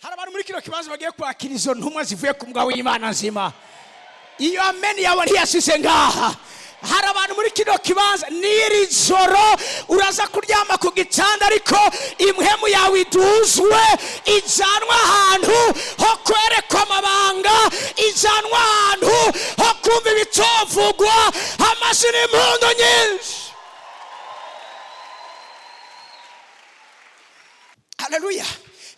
Hari abantu muri kino kibanza bagiye kwakira izo ntumwa zivuye ku mugwa w'Imana nzima. Iyo ameni yawe ntiyasize ngaha. Hari abantu muri kino kibanza, n'iri joro uraza kuryama ku gitanda, ariko impwemu yawe iduzwe, ijyanwa ahantu ho kwerekwa amabanga, ijyanwa ahantu ho kumva ibitovugwa, amashyi n'impundu nyinshi. Haleluya!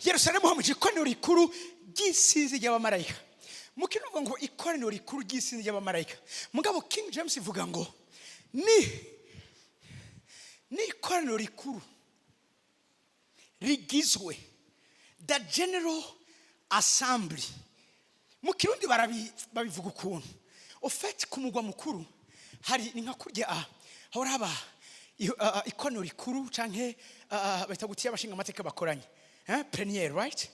Yerusalemu ho mu ikoraniro rikuru ry'isinzi ry'abamarayika. Mu kino ngo ikoraniro rikuru ry'isinzi ry'abamarayika, mugabo King James ivuga ngo ni ikoraniro rikuru rigizwe, the general assembly. Mu Kirundi babivuga ukuntu ufite ku mugwa mukuru hari ni nka kurya hahora haba ikoraniro rikuru canke bahita gutiya abashinga amateka bakoranye, plénière, right?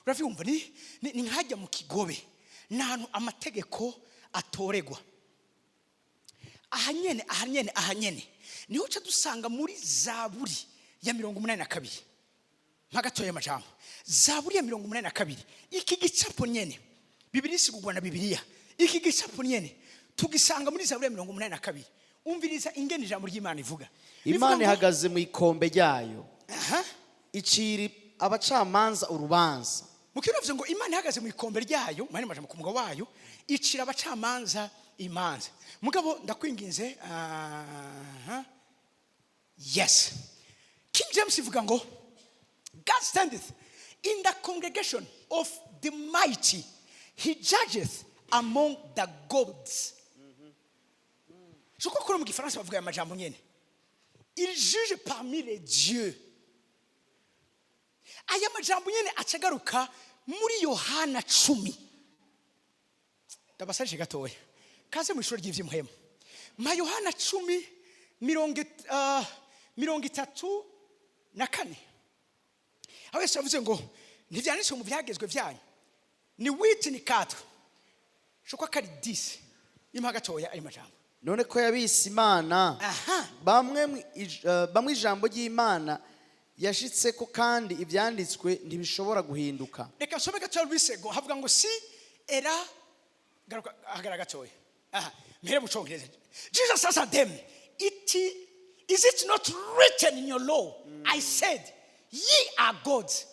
Uravyumva, ni nkajya mu Kigobe, ni ahantu amategeko atoregwa. Aha nyene, aha nyene, aha nyene niho uca dusanga muri Zaburi ya 82. Mpagatoya amajambo, Zaburi ya 82, iki gicapo nyene Bibiliya isigurwa na Bibiliya. Iki gicapo nyene tugisanga muri Zaburi ya 82. Umviriza ingene ijambo ry'Imana ivuga. Rivuga Imana ihagaze mu ikombe ryayo, icira abacamanza urubanza. Mu kirundi bavuze ngo Imana ihagaze mu ikombe ryayo, mu yandi majambo ku mugabo wayo, icira abacamanza. Imanza. Mugabo ndakwinginze, aha. Yes, King James ivuga ngo: "God standeth in the congregation of the mighty, he judgeth among the gods." Siko kuri mu Gifaransa bavuga aya majambo nyene: "Il juge parmi les dieux." Aya majambo nyene acagaruka muri Yohana 10. Ndabasarije gatoya, kaze mu ishuri ry'ivy'impwemu. Ma Yohana 10, 34, aho Yesu yavuze ngo: "Ntivyanditswe mu byagezwe byanyu?" Ni huit, ni quatre, shokwa kari 10. Impa gatoya ayo majambo. None ko yabise Imana, bamwe ijambo ry'Imana yashitse ko, kandi ibyanditswe ntibishobora guhinduka. Reka nsome gatoya rwisego. Havuga ngo si era, garuka, hagarara gatoya. Aha mpere mu Congereza. Jesus answered them, "It is it not written in your law, I said, ye are gods?"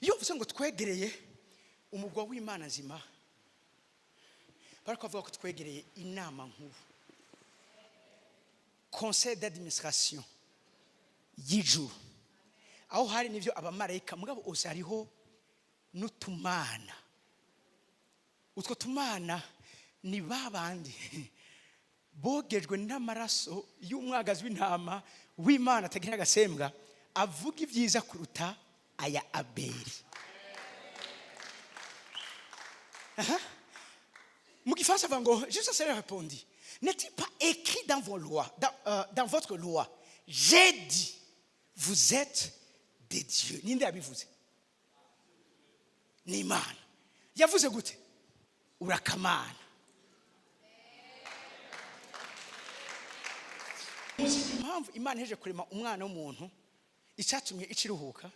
Iyo uvuze ngo twegereye umugwa w'Imana nzima, bariko bavuga ko twegereye inama nkuru, conseil d'administration y'ijuru, aho hari n'ibyo abamarayika. Mugabo ose hariho n'utumana. Utwo tumana ni ba bandi bogejwe n'amaraso y'umwagazi w'intama w'Imana atagira agasembwa, avuga ibyiza kuruta aya Abeli. Aha. Mu Gifaransa avuga ngo: Jesus leur répondit: "N'est-il pas écrit dans vos lois, dans votre loi: j'ai dit, vous êtes des dieux?" Ninde yabivuze? Ni Imana. Yavuze gute? Urakamana. Muzi impamvu Imana iheje kurema umwana w'umuntu, icyatumye ikiruhuka?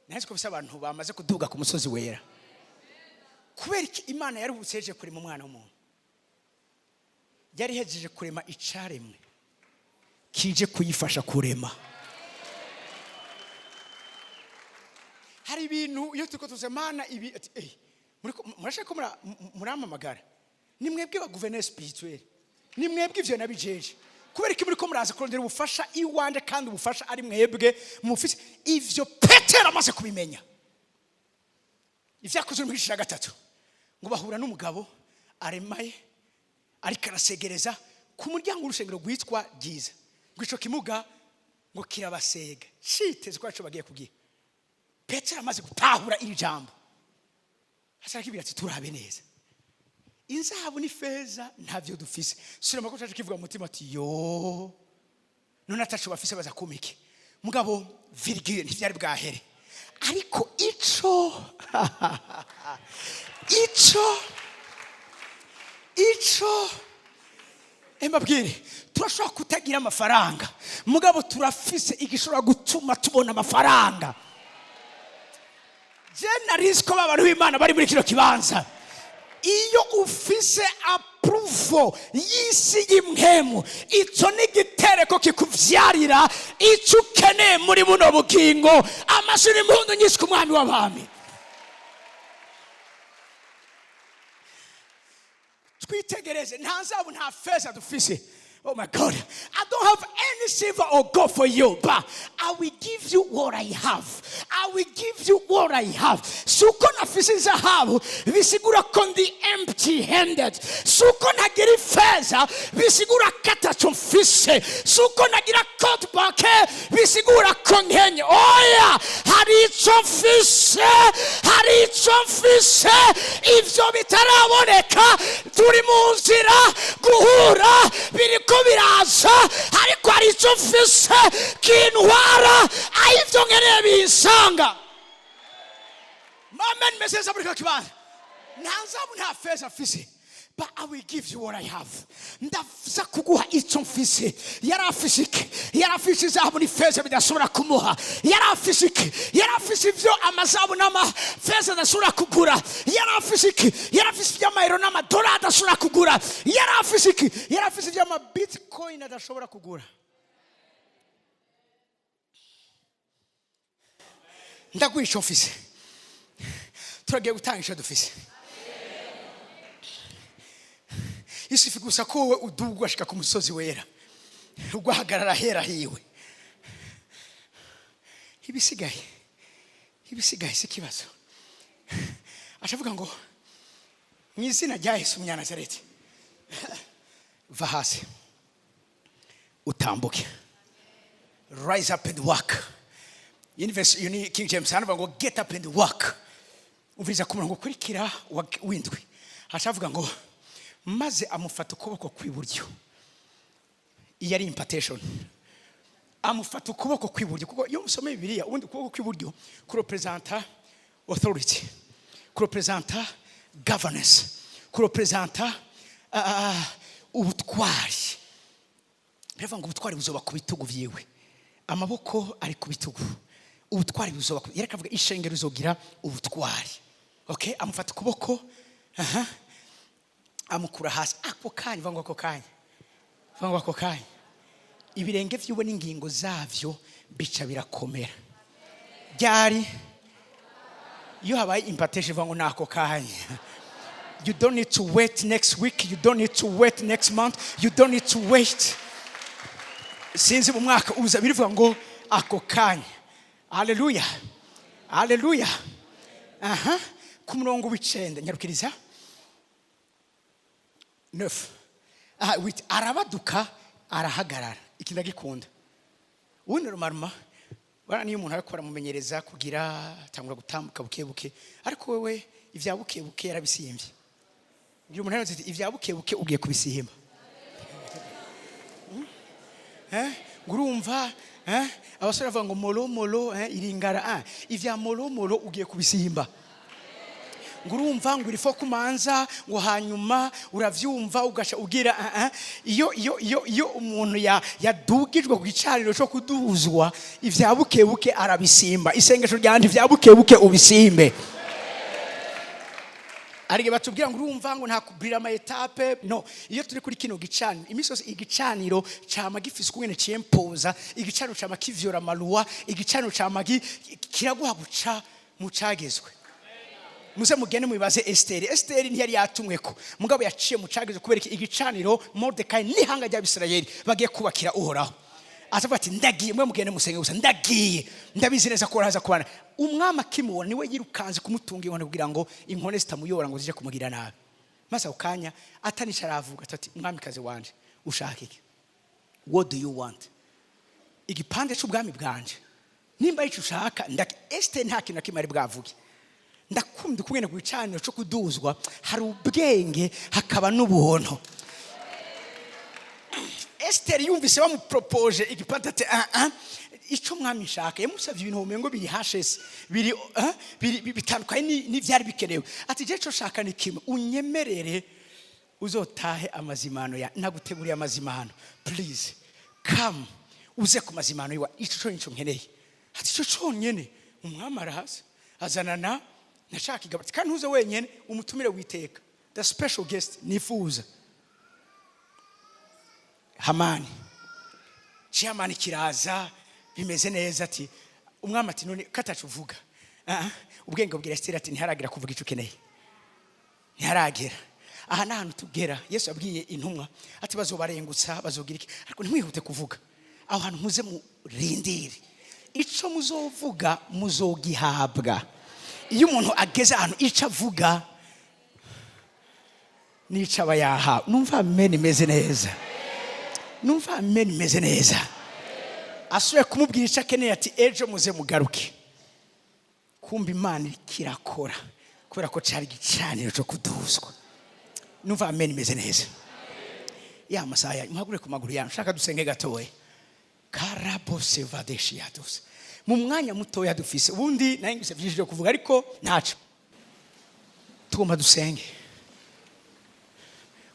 Nahise ko bisa abantu bamaze kuduga ku musozi wera. Kubera iki Imana yaruhutse yeje kurema umwana w'umuntu? Yari ihejeje kurema icaremwe kije kuyifasha kurema. Hari ibintu iyo turiko tuze Mana ibi, ati, murashaka ko murampamagara? Ni mwebwe ba gouverneur spirituel, ni mwebwe ivyo nabijeje. Kubera iki muriko muraza kurondera ubufasha iwanje, kandi ubufasha ari mwebwe mufise ivyo? Petero amaze kubimenya, ivyakozwe mu gice cya gatatu, ngo bahura n'umugabo aremaye, ariko arasegereza ku muryango w'urusengero rwitwa Ryiza. Ngo ico kimuga ngo kirabasega, citeze ko arico bagiye kubwira. Petero amaze gutahura iri jambo, arakibwira ati: "Turabe neza, inzahabu n'ifeza ntabyo dufise." Sirama ko caje kivuga mu mutima ati: "Yo, none ataco bafise baza kumike?" Mugabo virgule ntivyari bwahere, ariko ico mbabwire, turashobora kutagira amafaranga, mugabo turafise igishobora gutuma tubona amafaranga. Je narizi ko abantu b'Imana bari muri kino kibanza. Iyo ufise approval y'isi y'impwemu, ico ni igitereko kikuvyarira ico ukeneye muri buno bugingo. Amashuri, impundu nyinshi ku Mwami w'abami. Twitegereze, nta zahabu nta feza dufise. Oh my God, I don't have any silver or gold for you, but I will give you what I have. I will give you what I have. Suko nafise izahabu bisigura ko ndi empty handed. Suko ntagira ifeza bisigura ko ataco mfise. Suko ntagira compte bancaire bisigura ko nkenye. Oya, hari ico mfise, hari ico mfise. Ivyo bitaraboneka, turi mu nzira guhura, biriko biraza, ariko hari icyo mfise kintwara aho ivyo nkeneye binsanga. Amen. Meze muri kino kibanza, nta nzabu nta feza mfise, but I will give you what I have. Ndaza kuguha icyo mfise. Yari afise iki? Yari afise izahabu n'ifeza bidashobora kumuha. Yari afise iki? Yari afise ivyo amazahabu n'amafeza adashobora kugura. Yari afise iki? Yari afise iby'amayero n'amadolari adashobora kugura. Yari afise iki? Yari afise iby'amabitcoin adashobora kugura. Ndaguha icyo mfise. Turagiye gutanga icyo dufise. Isufi gusa ko wowe uduga ugashika ku musozi wera, ugahagarara ahera hiwe. Ibisigaye si ikibazo. Ashavuga ngo: "Mu izina rya Yesu Umunyanazareti, va hasi utambuke." Rise up and walk. Iyi ni verse, iyo ni King James. Hano bavuga ngo: "Get up and walk." Umviriza ku murongo ukurikira w'indwi. Hashavuga ngo: "Maze amufata ukuboko kw'iburyo." Iyo ari impartation. Amufata ukuboko kw'iburyo, kuko iyo musoma Bibiliya, ubundi ukuboko kw'iburyo kurepresenta authority, kurepresenta governance, kurepresenta ubutwari. Biravuga ngo ubutwari buzoba ku bitugu byiwe. Amaboko ari ku bitugu, ubutwari buzoba yareka avuga ishengero rizogira ubutwari. Okay, amufata ukuboko, aha, amukura hasi ako kanya. Vuga ngo ako kanya, vuga ngo ako kanya. Ibirenge vyiwe n'ingingo zavyo bica birakomera. Ryari? Iyo habaye impartation, ivuga ngo ni ako kanya. You don't need to wait next week, you don't need to wait next month, you don't need to wait sinzi mu mwaka uza. Birivuga ngo ako kanya. Haleluya, haleluya. Aha ku murongo w'icenda, nyarukiriza, neuf. Aha wait, arabaduka arahagarara. Iki ndagikunda. Ubundi rumaruma bana, niyo umuntu ariko aramumenyereza kugira atangura gutambuka buke buke, ariko wewe ivya buke buke yarabisimbye. Ngira umuntu yaravuze ati: "Ivya buke buke ugiye kubisimba." Ngo urumva, abasore bavuga ngo molo molo, iringara, ivya molo molo ugiye kubisimba. Ngo urumva ngo irifo kumanza, ngo hanyuma uravyumva ugasha ugira. Iyo umuntu yadugijwe ku gicaniro cyo kuduzwa, ivya buke buke arabisimba. Isengesho ryanje, ivya buke buke ubisimbe. Arige batubwira ngo urumva ngo nta kubwira ama étapes. No, iyo turi kuri kino gicaniro, iminsi yose igicaniro cama gifise ukungene ciyempoza, igicaniro cama kivyora amaluwa, igicaniro cama kiraguha guca mu cagezwe. Muze mugende mubibaze Esiteri. Esiteri ntiyari yatumweko, mugabo yaciye mu cagezwe. Kubera iki? Igicaniro Moridekayi n'ihanga ry'Abisirayeli bagiye kubakira Uhoraho. Atavuga ati: "Ndagiye, mwe mugende musenge gusa, ndagiye, ndabizi neza ko uraza kubana." Umwami akimubona, niwe yirukanze kumutunga inkoni kugira ngo inkone zitamuyora ngo zije kumugira nabi. Maze ako kanya atanisha aravuga ati: "Mwamikazi wanje, ushaka iki? What do you want? Igipande cy'ubwami bwanje, nimba icyo ushaka." Esiteri nta kintu na kimwe ari bwavuge. Ndakunda ukungene ku gicaniro cyo kuduzwa hari ubwenge, hakaba n'ubuntu. Esiteri yumvise bamupropoje igipande, ati: "Ah ah, icyo mwami nshaka." Yamusabye ibintu womengo biri hashesi, biri bitandukanye n'ivyari bikenewe. Ati: "Je ico nshaka ni kimwe, unyemerere uzotahe amazimano ya naguteguriye amazimano. Please come uze ku mazimano yiwa. Ico cyo nico nkeneye." Ati: "Ico conyene?" Umwami araza azanana nashaka igabati, kandi ntuze wenyene, umutumire witeka, the special guest nifuza, Hamani. Chairman kiraza bimeze neza. Ati umwami ati: "None katacu uvuga?" Ah, ubwenge bubwira Esiteri ati: "Ntiharagira kuvuga icyo ukeneye, ntiharagera." Aha ni ahantu tugera. Yesu yabwiye intumwa ati: "Bazobarengutsa, bazogira iki, ariko ntimwihute kuvuga. Aho hantu muze murindire, icyo muzovuga muzogihabwa." Iyo umuntu ageze ahantu, icyo avuga n'icyo aba yahawe. Numva amen imeze neza, numva amen imeze neza. Asubiye kumubwira icyo akeneye, ati: "Ejo muze mugaruke." Kumva Imana kirakora, kubera ko cyari igicaniro cyo kuduzwa. Numva amen imeze neza. Ya masaha yanyu, muhagure ku maguru yanyu. Nshaka dusenge gatoya. Karabosevadeshiyadose mu mwanya mutoya dufise. Ubundi nayo ngise byinshi byo kuvuga, ariko ntaco. Tugomba dusenge,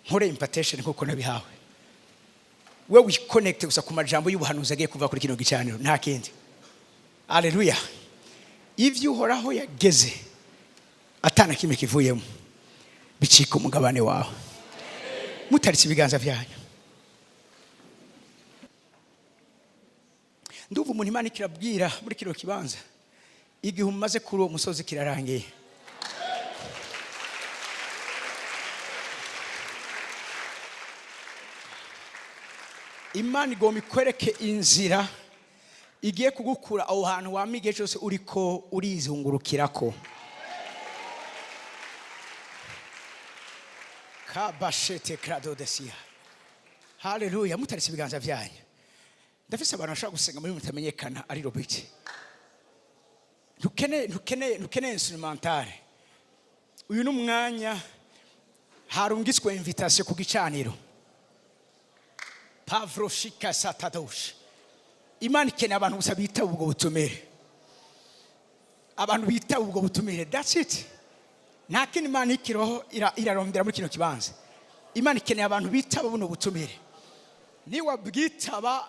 nkore impartation nkuko nabihawe. We wiconnecte gusa ku majambo y'ubuhanuzi agiye kuva kuri kino gicaniro, nta kindi. Aleluya. Ivyo Uhoraho yageze atana kimwe kivuyemo, bicika umugabane wawe. Mutaritse ibiganza byanyu, ndumva umuntu Imana ikirabwira muri kino kibanza. Igihe umaze kuri uwo musozi kirarangiye. Imana igomba ikwereke inzira igiye kugukura aho hantu wama igihe cyose uriko urizungurukirako. Kabashete kradodesiya. Haleluya! Mutaretse ibiganza byanyu, ndafise abantu bashobora gusenga muri mutamenyekana. Ari robiti, ntukeneye instrumentale. Uyu ni umwanya harungitswe invitation ku gicaniro. Pavroshika satadosha. Imana ikeneye abantu gusa bitaba ubwo butumire, abantu bitaba ubwo butumire. That's it. Nta kindi Imana ikiroho irarondera muri kino kibanza. Imana ikeneye abantu bitaba buno butumire. Niwabwitaba,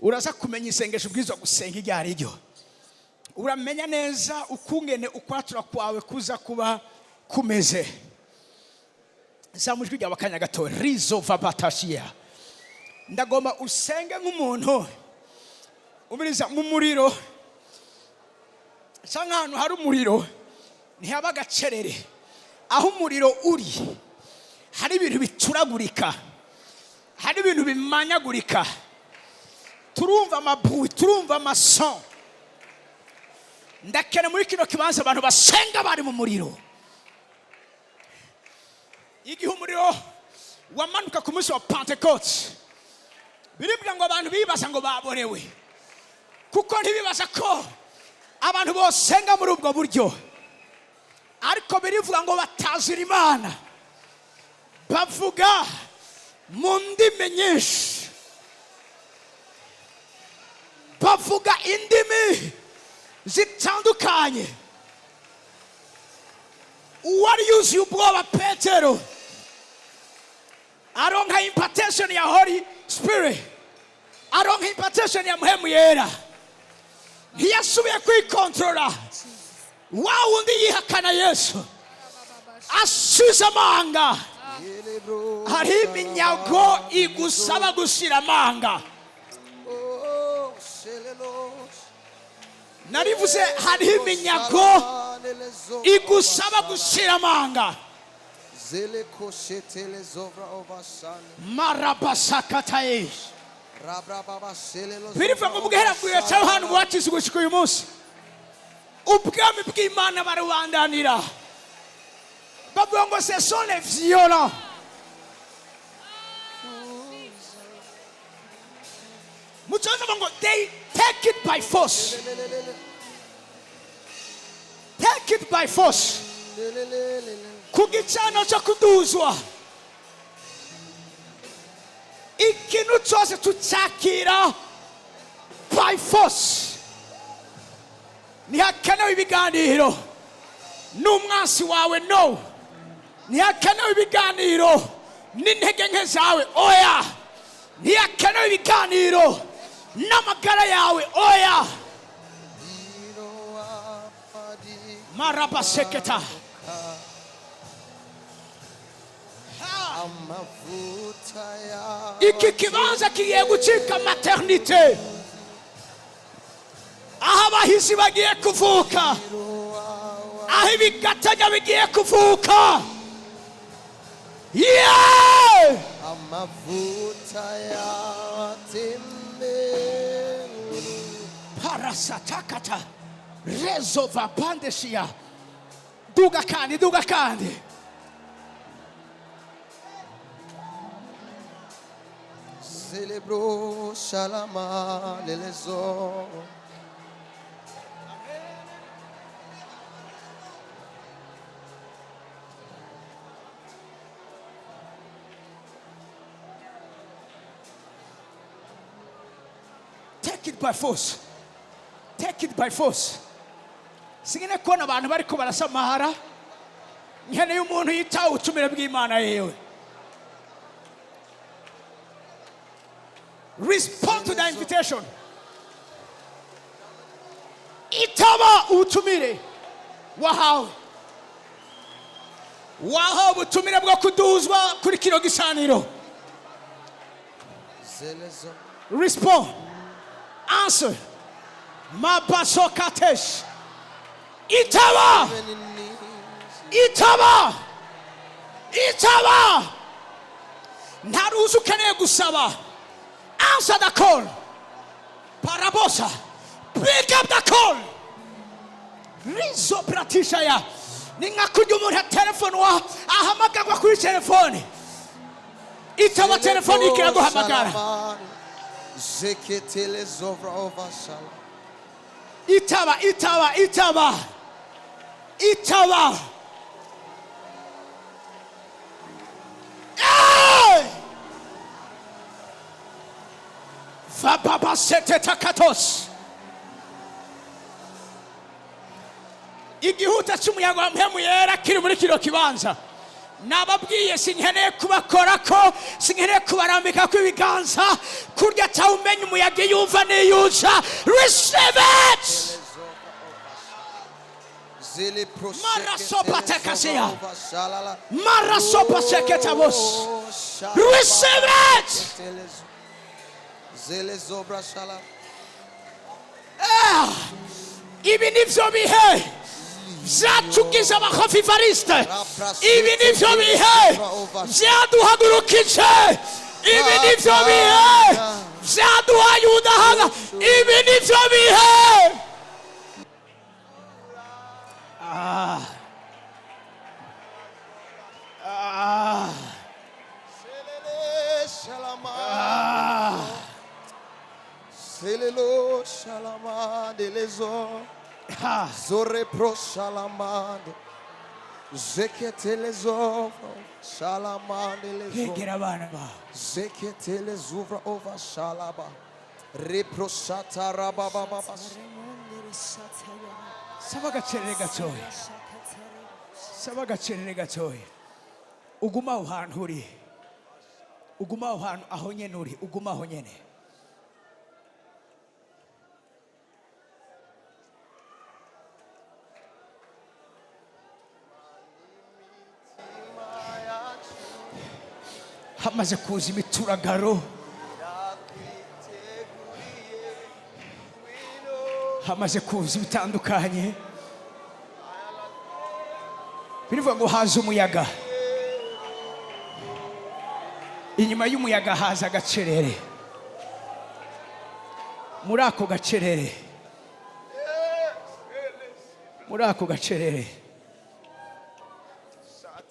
uraza kumenya isengesho ubwirizwa gusenga iryo ari ryo. Uramenya neza ukungene ukwatura kwawe kuza kuba kumeze. Zamu ijwi ryawe akanya gato. Rizo vabatashiya. Ndagomba usenge nk'umuntu umiriza mu muriro, cyangwa ahantu hari umuriro ntihaba agacerere. Aho umuriro uri hari ibintu bituragurika, hari ibintu bimanyagurika. Turumva amabui, turumva amason. Ndakene muri kino kibanza abantu basenga bari mu muriro. Igihe umuriro wamanuka ku munsi wa Pentecote, biribwa ngo abantu bibaza ngo baborewe, kuko ntibibaza ko abantu bosenga muri ubwo buryo. Ariko birivuga ngo batazira Imana, bavuga mu ndimi nyinshi, bavuga indimi zitandukanye. Uwari yuzuye ubwoba Petero aronka impartation ya Holy Spirit, aronka impartation ya Muhemu Yera. Ntiyasubiye kwikontorora. Wa wundi yihakana Yesu asize amanga. Hariho iminyago igusaba gushira amanga. Narivuze, hariho iminyago igusaba gushira amanga. Marabasakataye. Birivuga ngo bwiheraguye cyangwa hano umubatizo gushika uyu munsi, ubwami bw'Imana barubandanira. Bavuga ngo ce sont les violents. Mu cyongereza bavuga ngo they take it by force. Take it by force. Ku gicaniro cyo kuduzwa, ikintu cyose tucyakira by force. Ntihakenewe ibiganiro n'umwansi wawe, no. Ntihakenewe ibiganiro n'intege nke zawe, oya. Ntihakenewe ibiganiro n'amagara yawe, oya. Marabaseketa. Amavuta. Iki kibanza kigiye gucika maternité, aho abahizi bagiye kuvuka, aho ibigatanya bigiye kuvuka. Yeah! Amavuta yatembe. Parasatakata rezova pandeshiya. Duga kandi, duga kandi. Celebro shalama lelezo. Take it by force, take it by force. Singene kubona abantu bariko barasamahara. Nkeneye umuntu yitawe ubutumire bw'Imana yewe. Respond to the invitation. Itaba ubutumire wahawe. Wahawe ubutumire bwo kuduzwa kuri kino gicaniro. Zelezo. Respond, answer. Mabasokatesh. Itaba, itaba, itaba. Nta ruzi ukeneye gusaba. Answer the call. Parabosa, pick up the call. Rizo pratishaya. Ni nka kurya umuntu atelefonwa, ahamagarwa kuri telefone. Itaba telefone ikiraguhamagara. Zeketele zovra ova shala. Itaba, itaba, itaba, itaba. Hey! Vababasetetakatos. Igihuta cy'umuyaga wa Mpemu Yera kiri muri kino kibanza. Nababwiye, sinkeneye kubakorako, sinkeneye kubarambikako ibiganza. Kurya atawumenya umuyaga yumva niyuza. Receive it. Zele Marasopatekasiya. ova shalala. Marasopaseketavos. Receive it. Zele zobra shala. Ibi nivyo bihe vyatugize abakofivariste. Ibi nivyo bihe vyaduhagurukije. Ibi nivyo bihe vyaduhaye ubudahaga. Ibi nivyo bihe. Ah. Ah. Selele shalama. Ah. Selelo shalama delezo. Ah. Zore pro shalamande. Zeketele zovra shalama delezo. Egera abana bawe. Zeketele zuvra ova shalaba. Repro shataraba baba. Saba agacerere gatoya, saba agacerere gatoya. Uguma aho hantu uri, uguma aho hantu aho nyene uri, uguma aho nyene. Hamaze kuza imituragaro, hamaze kuza ibitandukanye. Birivuga ngo haza umuyaga, inyuma y'umuyaga haza agacerere. Muri ako gacerere, muri ako gacerere,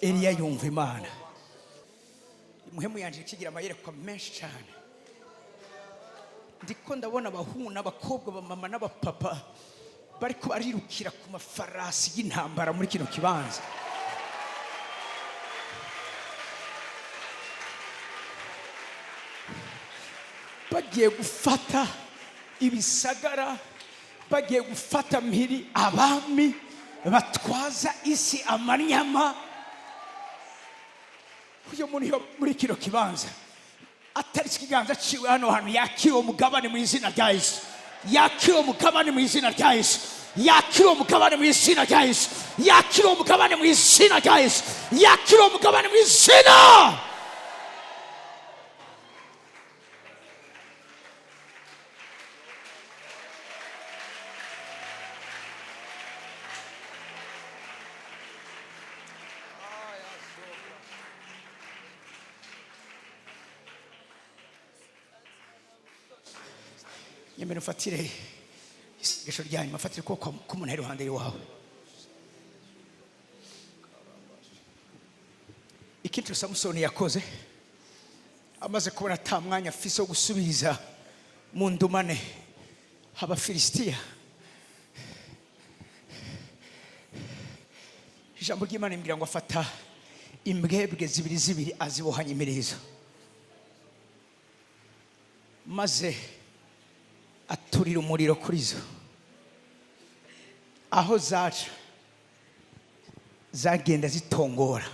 Eliya yumva Imana. Muhemu yanje kigira amayerekwa menshi cyane. Ndiko ndabona abahungu n'abakobwa, abamama n'abapapa bariko barirukira ku mafarasi y'intambara muri kino kibanza. Bagiye gufata ibisagara, bagiye gufata mpiri abami batwaza isi amanyama. Uyu muntu yo muri kino kibanza atari ikiganza ciwe hano hantu, yakira uwo mugabane mu izina rya Yesu. Yakira uwo mugabane mu izina rya Yesu. Yakira uwo mugabane mu izina rya Yesu. Yakira uwo mugabane mu izina rya Yesu. Yakira uwo mugabane mu izina. Nyemera ufatire isengesho rya nyuma. Fatire ukuboko k'umuntu ari iruhande rwawe. Ikintu Samusoni yakoze amaze kubona ata mwanya afise wo gusubiza mu ndumane Abafilisitiya, ijambo ry'Imana imbwira ngo afata imbwebwe zibiri zibiri, azibohanya imirizo, maze aturira umuriro kuri zo. Aho zaca zagenda zitongora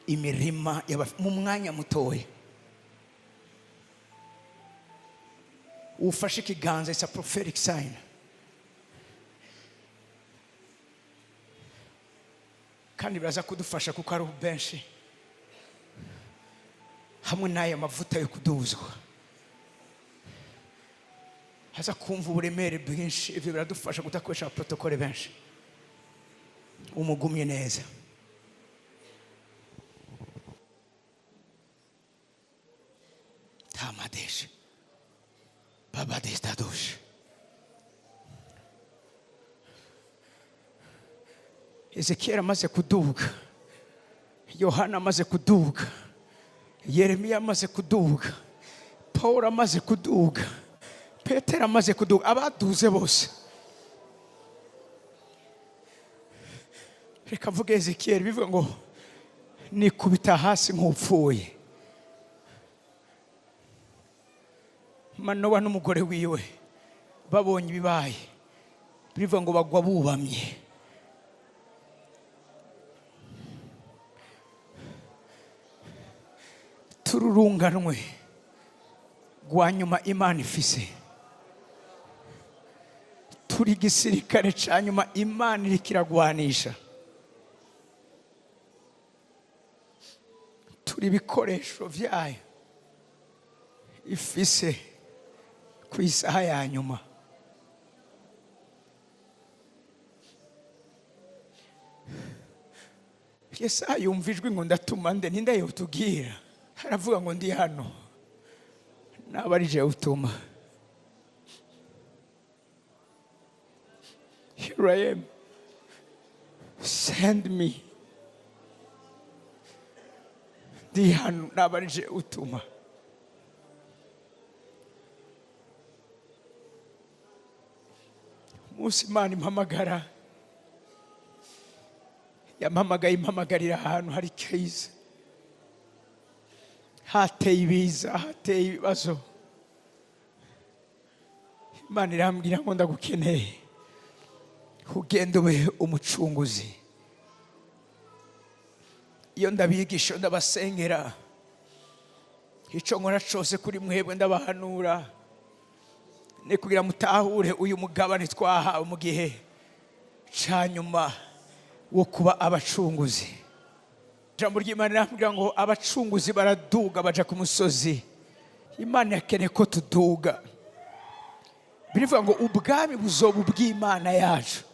imirima mu mwanya mutoya. Ufashe ikiganza, it's a prophetic sign. Kandi biraza kudufasha kuko ari benshi hamwe n'aya mavuta yo kuduzwa haza kumva uburemere bwinshi. Ibyo biradufasha kudakoresha abaprotokole benshi. Umugumye neza. Tamadeshe babadestadoshe. Ezekiyeli amaze kuduga, Yohana amaze kuduga, Yeremiya amaze kuduga, Paul amaze kuduga, Petero amaze kuduga, abaduze bose. Reka mvuge Ezekiyeli, bivuga ngo nikubita hasi nk'upfuye. Manowa n'umugore wiwe babonye ibibaye, bivuga ngo bagwa bubamye. Tururunganwe rwa nyuma Imana ifise, turi igisirikare cya nyuma Imana iriko iragwanisha, turi ibikoresho vyayo ifise ku isaha ya nyuma. Yesaya yumva ijwi ngo ndatuma nde, ninde yotubwira? Aravuga ngo ndi hano, naba ari jewe utuma. Here I am, send me. Ndi hano, naba ari jewe utuma. Umunsi Imana impamagara, yampamagaye impamagarira ahantu hari crise, hateye ibiza, hateye ibibazo. Imana irambwira ngo ndagukeneye, ugende ube umucunguzi. Iyo ndabigisha, iyo ndabasengera, icyo nkora cyose kuri mwebwe ndabahanura ni kugira mutahure uyu mugabane twahawe mu gihe cya nyuma wo kuba abacunguzi. Ijambo ry'Imana rirambwira ngo abacunguzi baraduga baja ku musozi. Imana yakeneye ko tuduga. Birivuga ngo ubwami buzoba ubw'Imana yacu.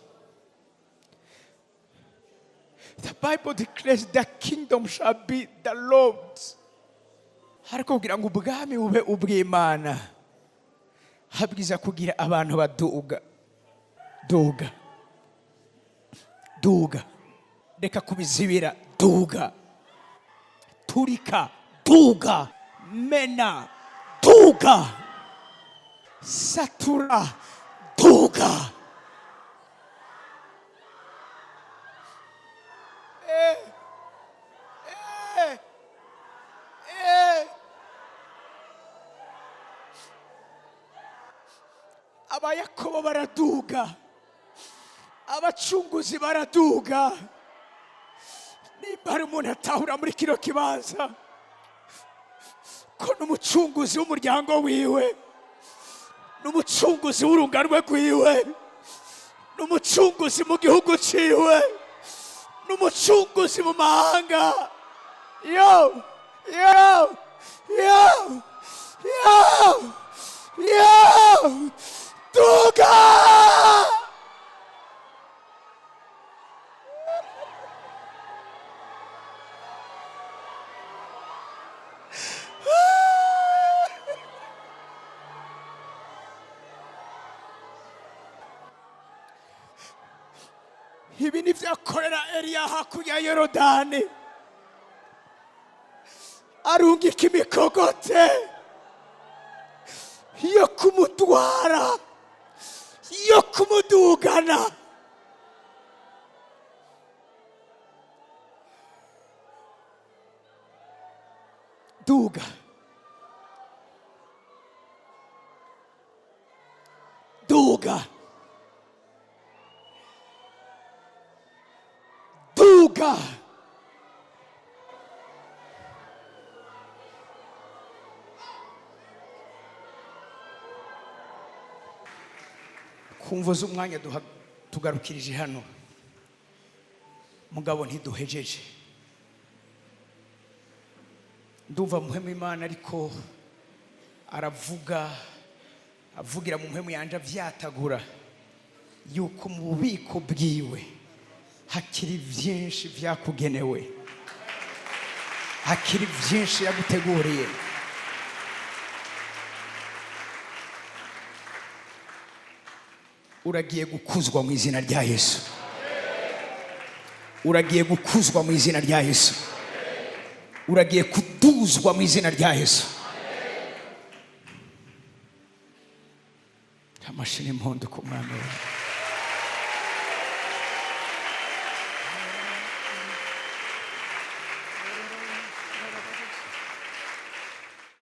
The Bible declares the kingdom shall be the Lord's. Ariko kugira ngo ubwami bube ubw'Imana, habwiza kugira abantu baduga. Duga, duga, reka kubizibira, duga, turika, duga, mena, duga, satura, duga. Eh, eh. Abayakobo baraduga, abacunguzi baraduga. Nimba hari umuntu atahura muri kino kibanza ko n'umucunguzi w'umuryango wiwe, n'umucunguzi w'urunganwe rwiwe, n'umucunguzi mu gihugu ciwe, n'umucunguzi mu mahanga. Yo, yo, yo, yo, yo, duga! Ibi ni byakorera Eliya hakurya ya Yorodani, arungika imikogote yo kumutwara, yo kumudugana. Duga, duga, duga. Kumva z'umwanya tugarukirije hano, mugabo ntiduhejeje. Ndumva muhemu Imana ariko aravuga, avugira mu muhemu yanje avyatagura yuko mu bubiko bwiwe Hakiri byinshi byakugenewe, hakiri byinshi yaguteguriye. Uragiye gukuzwa mu izina rya Yesu. Uragiye gukuzwa mu izina rya Yesu. Uragiye kuduzwa mu izina rya Yesu. Amashini impundu ku Mwami wawe.